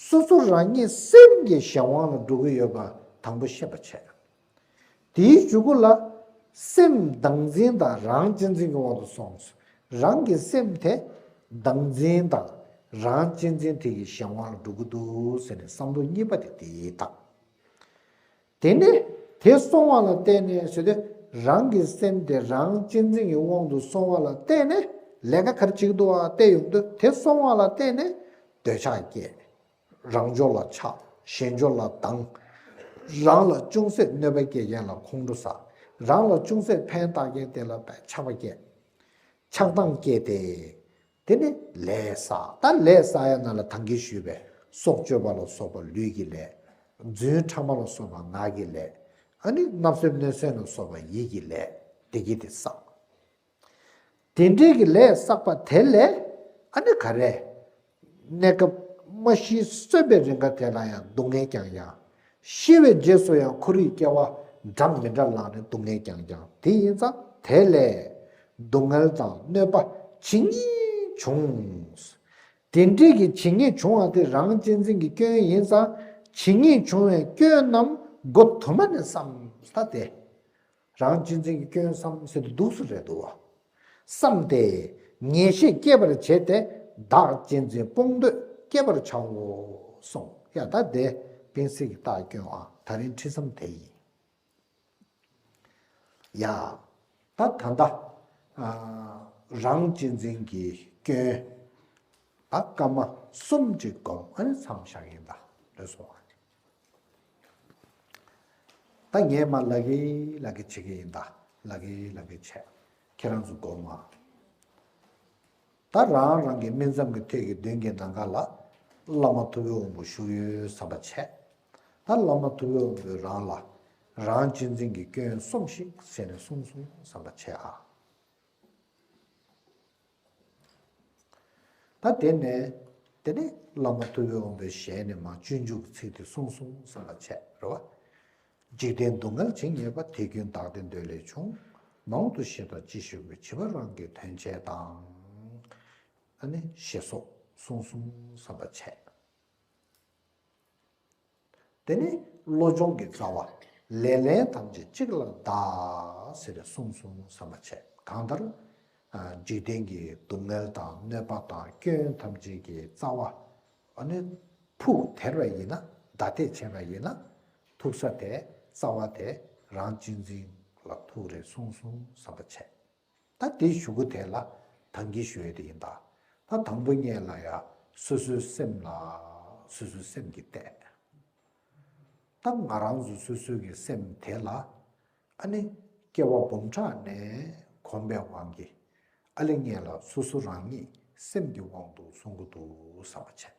སོ་སོ་རང་ཉིད་སེམས་ཀྱི་གཞན་དབང་ལ་འགྲོ་གི་ཡོད་པ་དང་པོ་ཤེས་པ་བྱས། དེའི་གཞུག་གུ་ལ། སེམས་བདག་འཛིན་དང་རང་གཅེས་འཛིན་གྱི་དབང་དུ་སོང་། རང་གི་སེམས་དེ་བདག་འཛིན་དང་རང་གཅེས་འཛིན་དེ་གི་གཞན་དབང་ལ་འགྲོ་གི་འདུག་ཟེར་ནས་བསམ་བློ་གཉིས་པ་དེ་དེ་བཏང་། དེ་ནས་དེ་སོང་བ་ལ་བརྟེན་ནས་ཟེར་དུས་རང་གི་སེམས་དེ་རང་གཅེས་འཛིན་གྱི་དབང་དུ་སོང་བ་ལ་བརྟེན་ནས་ལས་ཀ་ག་རེ་བྱེད་ཀྱི་འདུག་བ་བལྟས་ཡོང་དུས་དེ་སོང་བ་ལ་བརྟེན་ནས་འདོད་ཆགས་སྐྱེས། རང་ཕྱོགས་ལ་ཆགས། གཞན་ཕྱོགས་ལ་སྡང་། རང་ལ་ཅུང་ཟད་གནོད་པ་སྐྱེལ་མཁན་ལ་ཁོང་ཁྲོ་ཟ། རང་ལ་ཅུང་ཟད་ཕན་བཏགས་མཁན་དེ་ལ་ཆགས་པ་སྐྱེས། ཆགས་སྡང་སྐྱེས་ཏེ། དེ་ནི་ལས་བསགས། ད་ལས་བསགས་ཡ་ནང་ལ་ད་གིན་ཞུས་པའི་སྲོག་གཅོད་པ་ལ་སོགས་པ་ལུས་ཀྱི་ལས། རྫུན་ཕྲ་མ་ལ་སོགས་པ་ངག་གི་ལས། ཨ་ནི་བརྣབ་སེམས་གནོད་སེམས་ལ་སོགས་པ་ཡིད་ཀྱི་ལས། དེ་གི་དེ་བསགས། དེ་འདྲའི་གི་ལས་བསགས་པ་དེ་ལས་ཨ་ནི་ག་རེ། གནས་སྐབས་མ་ཤི་གསོན་པའི་རིང་ག་དེ་ལ་ཡང་སྡུག་བསྔལ་རྐྱང་རྐྱང་། ཤི་བའི་རྗེས་སུ་ཡང་འཁོར་བའི་སྐྱེ་བ་འདྲ་མི་འདྲ་ལངས་ནས་སྡུག་བསྔལ་རྐྱང་རྐྱང་། དེ་ཡིན་ཙང་དེ་ལས་སྡུག་བསྔལ་དང་གནོད་པ་ཇི་སྙེད་བྱུང་། དེ་འདྲའི་གི་ཇི་སྙེད་བྱུང་བ་དེ་རང་གཅེས་འཛིན་གྱི་སྐྱོན་ཡིན་ཙང་ཇི་སྙེད་བྱུང་བའི་སྐྱོན་རྣམས་མགོ་དུ་མ་ནས་བསམ་ས་དེ། རང་གཅེས་འཛིན་གྱི་སྐྱོན་བསམ་ཟེར་དུས་འདུག་སུ་རེད་འདུག་བ། བསམ་སྟེ། ངེས་ཤེས་སྐྱེད་པར་བྱས་ཏེ་བདག་གཅེས་འཛིན་སྤོང་འདོད་སྐྱེད་པར་བྱའོ་གསུངས། ཡ་ད་དེ་སྤེན་སྲིད་ཀྱི་རྟགས་སྐྱོན་ཨ། ད་རིང་ཁྲིད་མཚམས་དེ་ཡིན། ཡ། ད་ད་ལྟ། ཨ། རང་གཅེས་འཛིན་གྱི་སྐྱོན། ད་སྐར་མ་གསུམ་ཅིག་སྒོམ་ཨ་ནི་མཚམས་བཞག་ཡིན་ད། ལོས་སོང་ཨ། ད་ངས་མ་ལབ་ཀྱི་ལབ་ཀྱི་བྱེད་ཀྱི་ཡིན་ད། ལབ་ཀྱི་ལབ་ཀྱི་བྱས། ཁྱེད་རང་ཚོ་སྒོམ་ཨ། ད་རང་རང་གི་སྨིན་མཚམས་ཀྱི་ཐད་ཀྱི་མདུན་གྱི་ནམ་མཁའ་ལ་བླ་མ་ཐུབ་པའི་དབང་པོ་བཞུགས་ཡོད་བསམ་པ་བྱས། ད་བླ་མ་ཐུབ་པའི་དབང་པོས་རང་ལ་རང་གཅེས་འཛིན་གྱི་སྐྱོན་སོམས་ཤིག་ཟེར་ནས་གསུངས་སོང་བསམ་པ་བྱས་ཨ། ད་དེ་ནས་དེ་ནས་བླ་མ་ཐུབ་པའི་དབང་པོའི་ཞལ་ནས་མར་སྤྱོད་འཇུག་གི་ཚིག་དེ་གསུངས་སོང་བསམ་པ་བྱས་རེད་བ། འཇིག་རྟེན་སྡུག་བསྔལ་ཇི་སྙེད་པ། དེ་ཀུན་བདག་བདེ་འདོད་ལས་བྱུང་། མང་དུ་བཤད་དང་ཅི་ཞིག་དགོས། བྱིས་པ་རང་གི་དོན་བྱེད་དང་། ཨ་ནི་ཞེས་སོགས་གསུངས་སོང་བསམ་པ་བྱས། དེ་ནི་བློ་སྦྱོང་གི་རྩ་བ། ལེ་ལན་ཐམས་ཅད་གཅིག་ལ་བཟླ། ཟེར་ནས་གསུངས་སོང་བསམ་པ་བྱས། གང་ལྟར། ཨ། འཇིག་རྟེན་གྱི་སྡུག་བསྔལ་དང་གནོད་པ་དང་སྐྱོན་ཐམས་ཅད་ཀྱི་རྩ་བ། ཨ་ནི་ཕུག་དེར་བ་ཡིན་ན། བདའ་འདེད་བྱས་པ་ཡིན་ན། ཐུག་ས་དེ་རྩ་བ་དེ་རང་གཅེས་འཛིན་ལ་ཐུག་རེད་གསུངས་སོང་བསམ་པ་བྱས། ད་དེའི་གཞུག་གུ་དེ་ལ་ད་གིན་ཞུ་ཡས་དེ་ཡིན་ད། ད་དང་པོ་ཉིད་ལ་ཡ་སོ་སོའི་སེམས་ལ་སོ་སོའི་སེམས་ཀྱིས་བལྟས། ད་ང་རང་ཚོ་སོ་སོའི་གི་སེམས་དེ་ལ་ཨ་ནི་སྐྱེ་བ་འབུམ་ཕྲག་ནས་གོམས་པའི་དབང་གིས་ཨ་ལེ་ངེད་ལ་སོ་སོ་རང་ཉིད་སེམས་ཀྱི་དབང་དུ་སོང་གི་འདུག་བསམ་པ་བྱས།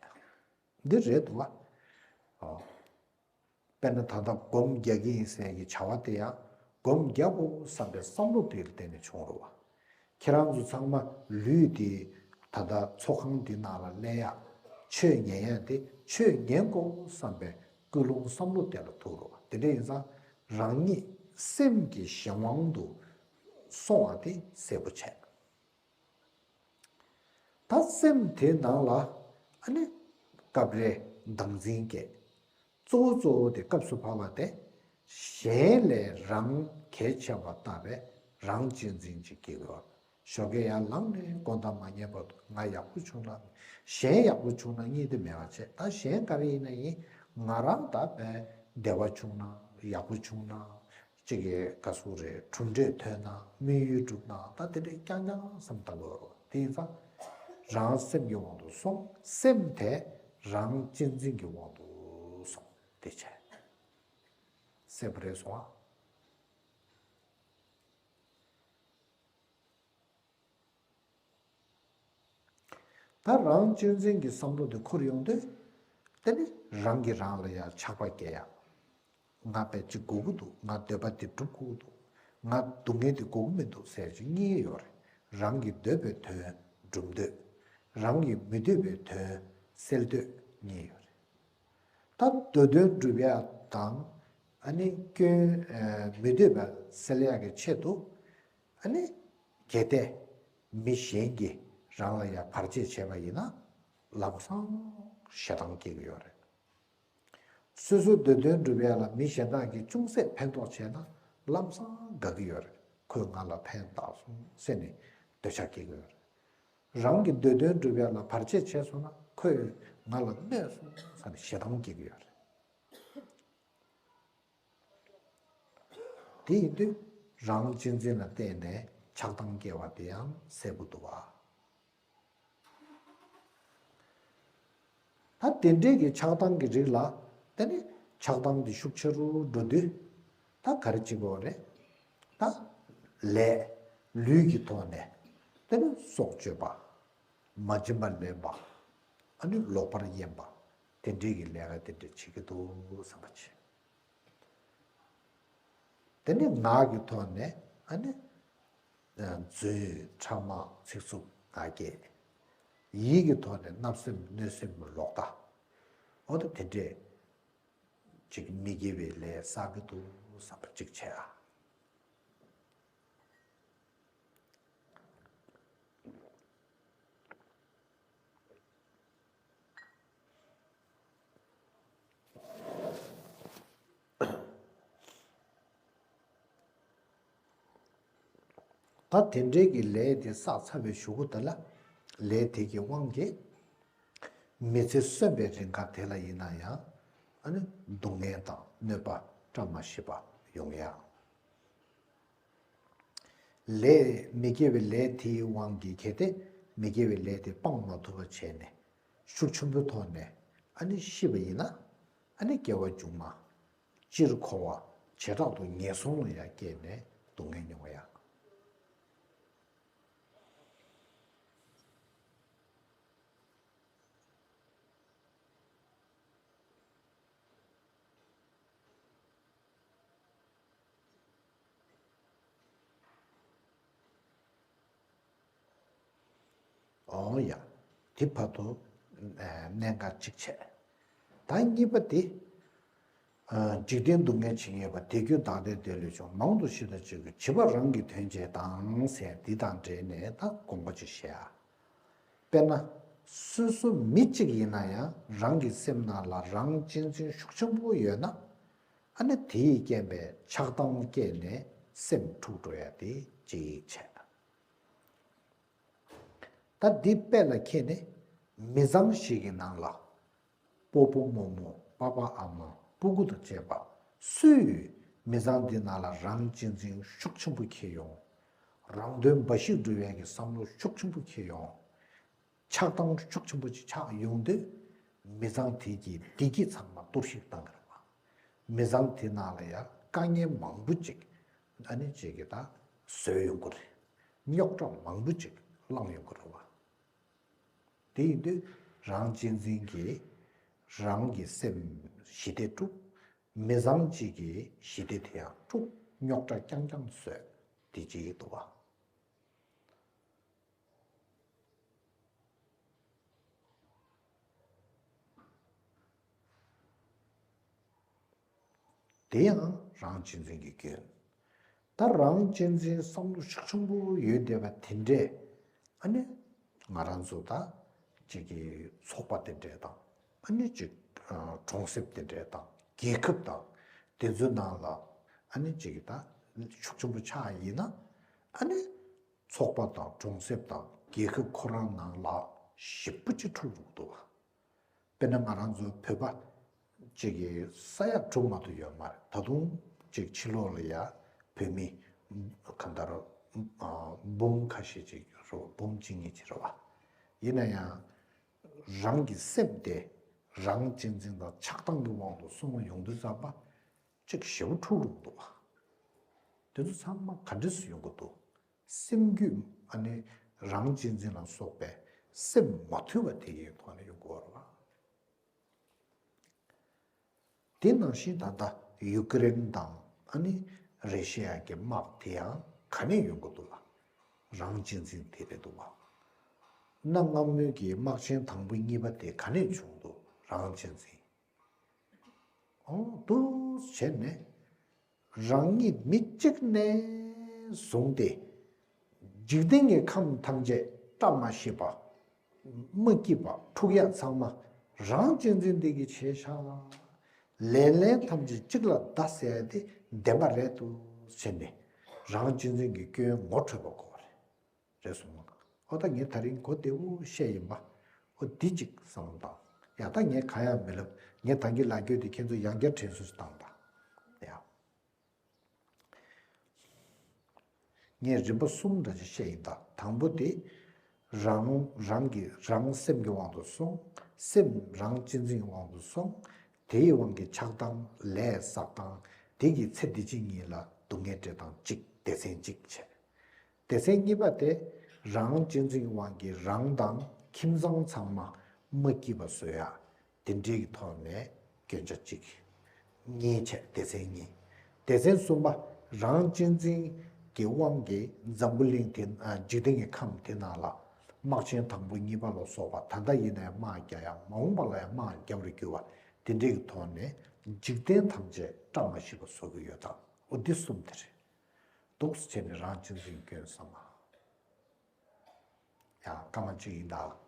འདི་རེད་འདུག་བ། ཨོ། དཔེར་ན་ད་ལྟ་སྒོམ་རྒྱག་གི་ཡིན་ཟེར་གྱི་བྱ་བ་དེ་ཡང་སྒོམ་རྒྱག་དགོས་བསམ་པའི་བསམ་བློ་དེ་ལ་བརྟེན་ནས་བྱུང་རེད་བ། ཁྱེད་རང་ཚོ་ཚང་མ་ལུས་དེ་ད་ལྟ་ཚོགས་ཁང་འདི་ནང་ལ་གླས་ཡག་ཆོས་ཉན་ཡག་དེ་ཆོས་ཉན་དགོས་བསམ་པའི་ཀུན་སློང་བསམ་བློ་དེ་ལ་ཐུག་རེད་བ། དེ་འདྲ་ཡིན་ཙང་རང་ཉིད་སེམས་ཀྱི་གཞན་དབང་དུ་སོང་བ་དེ་གསལ་པོ་བྱས། ད་སེམས་དེའི་ནང་ལ་ཨ་ནི་སྐབས་རེ་བདག་འཛིན་སྐྱེ། གཙོ་བོ་གཙོ་བོ་དེ་སྐབས་སུ་བབས་པ་དེ་ གཞན་ལས་རང་གལ་ཆེ་བ་ལྟ་བས་རང་གཅེས་འཛིན་ཅིག་སྐྱེ་དགོས། ཞོགས་ཀས་ཡར་ལངས་ནས་དགོང་དག་མ་ཉལ་བར་དུ་ང་ཡག་པོ་བྱུང་ན། གཞན་ཡག་པོ་བྱུང་ན་གཉིས་དེ་མེད་པ་བྱས། ད་གཞན་ག་རེ་ཡིན་ན་ཡིན། ང་རང་ད་བས་བདེ་བ་བྱུང་ན། ཡག་པོ་བྱུང་ན། གཅིག་གི་ག་སུ་རེད། གྲུབ་འབྲས་ཐོན་ན། དམིགས་ཡུལ་འགྲུབ་ན། ད་དེ་འདྲས་རྐྱང་རྐྱང་བསམ་བཏང་དགོས། དེ་ཡིན་ཙང་རང་སེམས་ཀྱི་དབང་དུ་སོང་། སེམས་དེ་རང་གཅེས་འཛིན་གྱི་དབང་དུ་སོང་། དེ་བྱས། གསལ་པོ་རེད་སོང་ཨ། ད་རང་གཅེས་འཛིན་གྱི་བསམ་བློ་དེ་འཁོར་ཡོང་དུས། དེ་ནི་རང་གིས་རང་ལ་ཡང་ཆགས་པ་སྐྱེ་ཡ། ང་དཔེ་ཅིག་དགོས་ཀྱི་འདུག་ང་འདོད་པ་དེ་སྒྲུབ་དགོས་ཀྱི་འདུག་ང་སྡུག་བསྔལ་དེ་དགོས་ཀྱི་མི་འདུག་ཟེར་ཅིག་གཉིས་ཡོད་རེད། རང་གི་འདོད་པའི་དོན་སྒྲུབ་འདོད། རང་གི་མི་འདོད་པའི་དོན་སེལ་འདོད་གཉིས་ཡོད་རེད། ད་འདོད་དོན་སྒྲུབ་ཡ་དང་། ཨ་ནི་སྐྱོན་ཨ་མི་འདོད་པ་སེལ་ཡ་གི་ཆེད་དུ། ཨ་ནི་གལ་ཏེ་མི་གཞན་གྱིས་རང་ལ་ཡང་བར་ཆད་བྱས་པ་ཡིན་ན། ལམ་སང་ཞེ་སྡང་སྐྱེ་གི་ཡོད་རེད། སོ་སོའི་འདོད་དོན་སྒྲུབ་ཡ་ལ་མི་གཞན་དག་གིས་ཅུང་ཟད་ཕན་ཐོགས་བྱས་ན་ལམ་སང་དགའ་གི་ཡོད་རེད། ཁོས་ང་ལ་ཕན་བཏགས་སོང་ཟེར་ནས་འདོད་ཆགས་སྐྱེ་གི་ཡོད་རེད། རང་གི་འདོད་དོན་སྒྲུབ་ཡ་ལ་བར་ཆད་བྱས་སོང་ན། ཁོས་ང་ལ་གནོད་སོང་ཟེར་ནས་ཞེ་སྡང་སྐྱེ་གི་ཡོད་རེད། དེ་ཡིན་དུས་རང་གཅེས་འཛིན་ལ་བརྟེན་ནས་ཆགས་སྡང་སྐྱེ་བ་དེ་ཡང་གསལ་པོ་འདུག་བ། ད་དེ་འདྲའི་གི་ཆགས་སྡང་གི་རིགས་ལ། དེ་ནི་ཆགས་སྡང་དེ་ཤུགས་ཆེ་རུ་འགྲོ་དུས། ད་ག་རེ་བྱེད་དགོས་རེད། ད་ལས། ལུས་ཀྱི་ཐོག་ནས། དེ་ནི་སྲོག་གཅོད་པ། མ་བྱིན་པར་ལེན་པ། ཨ་ནི་ལོག་པར་གཡེམ་པ། དེ་འདྲའི་གི་ལས་ཀ་དེ་འདྲ་བྱེད་ཀྱི་འདུག་བསམ་པ་བྱེད། དེ་ནི་ངག་གི་ཐོག་ནས་ཨ་ནི། རྫུན། ཕྲ་མ། ཚིག་རྩུབ། ངག་འཁྱལ། ཡིད་ཀྱི་ཐོག་ནས་བརྣབ་སེམས། གནོད་སེམས། ལོག་ལྟ། འོ་ད་དེ་འདྲས་ཅིག་མི་དགེ་བའི་ལས་བསགས་ཀྱི་འདུག་བསམ་པ་ཅིག་བྱས་ཨ། ད་དེ་འདྲའི་གི་ལས་དེ་བསགས་ཚར་བའི་གཞུག་གུ་དེ་ལ། ལས་དེ་གི་དབང་གིས་མི་ཚེ་གསོན་པའི་རིང་ག་དེ་ལ་ཡིན་ན་ཡང་། ཨ་ནི་སྡུག་བསྔལ་དང་གནོད་པ་བཀྲ་མ་ཤིས་པ་ཡོང་ཡ། ལས། མི་དགེ་བའི་ལས་དེའི་དབང་གིས། གལ་ཏེ་མི་དགེ་བའི་ལས་དེ་སྤང་མ་ཐུབ་པ་བྱས་ནས་ཤུགས་ཆེན་པོའི་ཐོག་ནས་ཨ་ནི་ཤི་བ་ཡིན་ན། ཨ་ནི་སྐྱེ་བ་མཇུག་མ། སྤྱིར་འཁོར་བ་བྱེ་བྲག་ཏུ་ངན་སོང་ལ་ཡང་སྐྱེས་ནས་སྡུག་བསྔལ་མྱོང་བ་ཡང་། འོང་ཡ། དེ་བར་དུ་གནད་འགག་གཅིག་བྱས། ད་གཉིས་པ་དེ། འཇིག་རྟེན་སྡུག་བསྔལ་ཇི་སྙེད་པ། དལ་བརྒྱུད་བདག་འདྲའི་བདེ་ལུས་བྱུང་། མང་དུ་ཞི་དང་བྱེད་ཀྱི། བྱིས་པ་རང་གི་དོན་བྱེད་དང་ཟེར། འདི་དང་འབྲེལ་ནས་ད་དགོངས་པ་ཅིག་བཞེས་ཨ། དཔེར་ན། སོ་སོ་མི་གཅིག་ཡིན་ན་ཡང་རང་གི་སེམས་ནང་ལ་རང་གཅེས་འཛིན་ཤུགས་ཆེན་པོ་ཡོད་ན། ཨ་ནི་དེའི་རྐྱེན་པས་ཆགས་སྡང་སྐྱེས་ནས་སེམས་འཁྲུགས་འགྲོ་ཡ་དེ་གཅིག་བྱས། ད་འདི་དཔེ་ལ་ཁྱེར་ནས་མི་ཚང་ཞིག་གི་ནང་ལ། སྤོ་བོ་རྨོ་མོ། པ་ཕ་ཨ་མ། སྤུ་གུ་དང་བཅས་པ་སུས་མི་ཚང་འདི་ནང་ལ་རང་གཅེས་འཛིན་ཤུགས་ཆེན་པོ་འཁྱེར་ཡོང་། རང་དོན་འབའ་ཞིག་སྒྲུབ་ཡས་ཀྱི་བསམ་བློ་ཤུགས་ཆེན་པོ་འཁྱེར་ཡོང་། ཆགས་སྡང་ཤུགས་ཆེན་པོ་ཅིག་ཆགས་ཡོང་དུས། མི་ཚང་དེ་གི་བདེ་སྐྱིད་ཚང་མ་གཏོར་བཤིག་བཏང་གི་རེད་བ། མི་ཚང་དེ་ནང་ལ་ཡང་དཀའ་ངལ་མང་པོ་ཅིག་ཨ་ནི་ཅིག་གི་ད་བཟོས་ཡོང་གི་རེད། རྙོག་དྲ་མང་པོ་ཅིག་བསླངས་ཡོང་གི་རེད་བ། དེ་ཡིན་དུས་རང་གཅེས་འཛིན་གྱིས་རང་གི་སེམས་ཞི་བདེ་སྒྲུབ། མི་ཚང་གཅིག་གི་ཞི་བདེ་དེ་ཡང་སྒྲུབ། རྙོག་དྲ་རྐྱང་རྐྱང་བཟོས། དེ་གཅིག་འདུག་བ། དེ་ཡང་རང་གཅེས་འཛིན་གྱི་སྐྱོན། ད་རང་གཅེས་འཛིན་བསམ་བློ་ཤུགས་ཆེན་པོ་ཡོད་བསྡད་པ་དེ་འདྲས། ཨ་ནི་ང་རང་ཚོ་ད་ཅིག་གི་ཚོགས་པ་དེ་འདྲས་དང་། ཨ་ནི་ཅིག་གྲོང་གསེབ་དེ་འདྲས་དང་། རྒྱལ་ཁབ་དང་ དེ་ཚོའི་ནང་ལ་ཨ་ནི་ཅིག་ད་ཤུགས་ཆེན་པོ་ཆགས་ཡིན་ན་ཨ་ནི་ཚོགས་པ་དང་གྲོང་གསེབ་དང་རྒྱལ་ཁབ་ཁོ་རང་ནང་ལ་ཞེ་པོ་ཅིག་འཁྲུག་འགྲོ་གི་འདུག་དཔེར་ན་ང་རང་ཚོ་བོད་པ་ཅིག་གི་ས་ཡ་དྲུག་མ་གཏོགས་ཡོད་མ་རེད། ད་དུང་ཅིག་ཕྱི་ལོགས་ལ་ཡ་བོད་མི་གང་ལྟར་འབུམ་ཁ་ཤས་ཅིག་རེད་བ། འབུམ་གཅིག་གཉིས་ཅིག་རེད་བ། ཡིན་ན་ཡང་རང་གི་སེམས་དེ་རང་གཅེས་འཛིན་དང་ཆགས་སྡང་གི་དབང་དུ་སོང་བ་ཡོང་དུས་ཙམ་པ་ཅིག་ཞེ་པོ་འཁྲུག་འགྲོ་གི་འདུག་བ། དེ་ཚོ་ཚང་མ་ག་འདྲས་སུ་ཡོང་གི་འདུག་སེམས་རྒྱུད་ཨ་ནི་རང་གཅེས་འཛིན་ལ་སོགས་པའི་སེམས་མ་ཐུལ་བ་དེ་གའི་ཐོག་ནས་ཡོང་གི་ཡོད་རེད་བ། དེ་ནང་བཞིན་ད་ལྟ་ཡུ་ཀེ་རེན་དང་ཨ་ནི་རེ་ཤི་ཡ་གི་དམག་དེ་ཡང་ག་ནས་ཡོང་གི་འདུག་ལ། རང་གཅེས་འཛིན་དེ་རེད་འདུག་བ། གནའ་སྔ་མོའི་གི་དམག་ཆེན་དང་པོ་གཉིས་པ་དེ་ག་ནས་བྱུང་འདུག་རང་གཅེས་འཛིན། ཨོ་འདུག་བྱས་ནས་རང་ཉིད་མི་གཅིག་ནས་བཟུང་སྟེ་འཇིག་རྟེན་གྱི་ཁམས་ཐམས་ཅད་བཀྲ་མ་ཤིས་པ། མ་སྐྱིད་པ་འཁྲུག་ཡ་ཚང་མ་རང་གཅེས་འཛིན་འདི་གིས་བྱས་ཤག་ལན་ལན་ཐམས་ཅད་གཅིག་ལ་བརྡ་ཟེར་ཡ་དེ་བདེན་པ་རེད་འདུག་བྱས་ནས་རང་གཅེས་འཛིན་གྱི་སྐྱོན་ངོ་འཕྲོད་པ་དགོས་པ་རེད། རེད་སོང་ང་། ཨོ་ད་ངས་ད་རིང་གོ་བདེ་བོ་བཤད་ཡིན་པ། ཨོ་འདི་གཅིག་བསམ་བློ་བཏང་། ཡ་ད་ངས་གང་ཡང་མི་ལབ། ངས་ད་གིན་ལབ་རྒྱུ་དེ་ཁྱེད་ཚོ་ཡང་བསྐྱར་དྲན་གསོ་ཞིག་བཏང་དང་། ཡ། ངས་རིམ་པ་གསུམ་འདྲ་ཅིག་བཤད་ཡིན་ད། དང་པོ་དེ། རང་རང་གི་རང་སེམས་ཀྱི་དབང་དུ་སོང་། སེམས་རང་གཅེས་འཛིན་གྱི་དབང་དུ་སོང་། དེའི་དབང་གིས་ཆགས་སྡང་ལས་བསགས་སྡང་། དེ་གིས་ཚེ་འདི་ཕྱི་གཉིས་ལ་སྡུག་བསྔལ་སྤྲད་སྟངས་གཅིག་སྡེ་ཚན་གཅིག་བྱས། སྡེ་ཚན་གཉིས་པ་དེ་རང་གཅེས་འཛིན་དབང་གིས་རང་དང་ཁྱིམ་ཚང་ཚང་མ་མ་སྐྱིད་པ་བཟོ་ཡ། དེ་འདྲའི་གི་ཐོག་ནས་སྐྱོན་ཆ་གཅིག་གཉིས་བྱས་སྡེ་ཚན་གཉིས། སྡེ་ཚན་གསུམ་པ་རང་གཅེས་འཛིན་གྱི་དབང་གིས་འཛམ་བུ་གླིང་དེ་འཇིག་རྟེན་གྱི་ཁམས་དེ་ནང་ལ་དམག་ཆེན་དང་པོ་གཉིས་པ་ལ་སོགས་པ་ད་ལྟ་ཡིན་ནའི་དམག་རྒྱག་ཡ་མ་འོངས་པ་ལ་ཡང་དམག་རྒྱག་པར་འགྱུར་བ་དེ་འདྲའི་གི་ཐོག་ནས་འཇིག་རྟེན་ཐམས་ཅད་བཀྲ་མ་ཤིས་པ་བཟོ་གི་ཡོད་དང་། འོ་འདི་གསུམ་དེ་རེད། འདུག་སེ་བྱས་ནས་རང་གཅེས་འཛིན་སྐྱོན་བསམ་པ། ཡང་སྐར་མ་གཅིག་ཡིན་ད།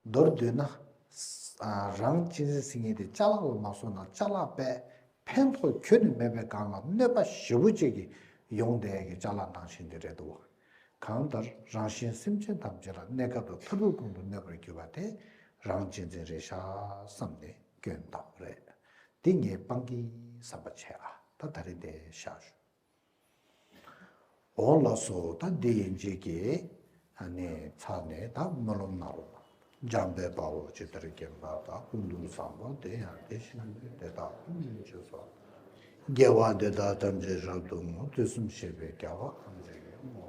མདོར་བསྡུས་ན། རང་གཅེས་འཛིན་ཟེར་མཁན་དེ་ཅ་ལག་ལ་མ་སོང་ན་ཅ་ལག་པས་ཕན་ཐོགས་ཁྱོན་ནས་མེད་པའི་སྒང་ལ་གནོད་པ་ཞེ་པོ་ཅིག་གི་ཡོང་བསྡད་ཀྱི་ཅ་ལག་ནང་བཞིན་དེ་རེད་འདུག་གང་ལྟར་རང་གཞན་སེམས་ཅན་ཐམས་ཅད་ལ་གནས་སྐབས་དང་མཐར་ཐུག་གོང་དུ་གནོད་པར་གྱུར་པ་དེ་རང་གཅེས་འཛིན་རེད་ཤག་བསམ་ནས་སྐྱོན་བཏང་བ་རེད། འདི་ངས་སྤང་གི་བསམ་པ་བྱས་ཨ། ད་ད་རེས་འདི་བཞག་ཞུ། འོང་ལགས་སོ། ད་འདི་ཡན་ཆད་ཀྱི་ཨ་ནི་ཚར་ནས་ད་སྨོན་ལམ་གནང་རོགས་གནང་། འཇམ་དཔལ་དཔའ་བོས་ཇི་ལྟར་མཁྱེན་པ་དང་། ཀུན་ཏུ་བཟང་པོ་དེ་ཡང་དེ་བཞིན་ཏེ། དེ་དག་ཀུན་གྱི་རྗེས་སུ། དགེ་བ་འདི་དག་ཐམས་ཅད་རབ་ཏུ་བསྔོ། དུས་གསུམ་གཤེགས་པའི་རྒྱལ་བ་ཐམས་ཅད་ཀྱིས།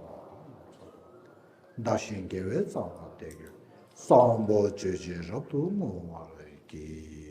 བདག་གཞན་དགེ་བའི་རྩ་བ་བསྟེན་ཀྱང་། བསམ་པ་ཆོས་ཀྱི་རབ་ཏུ་བསྔོ་བར་བགྱི།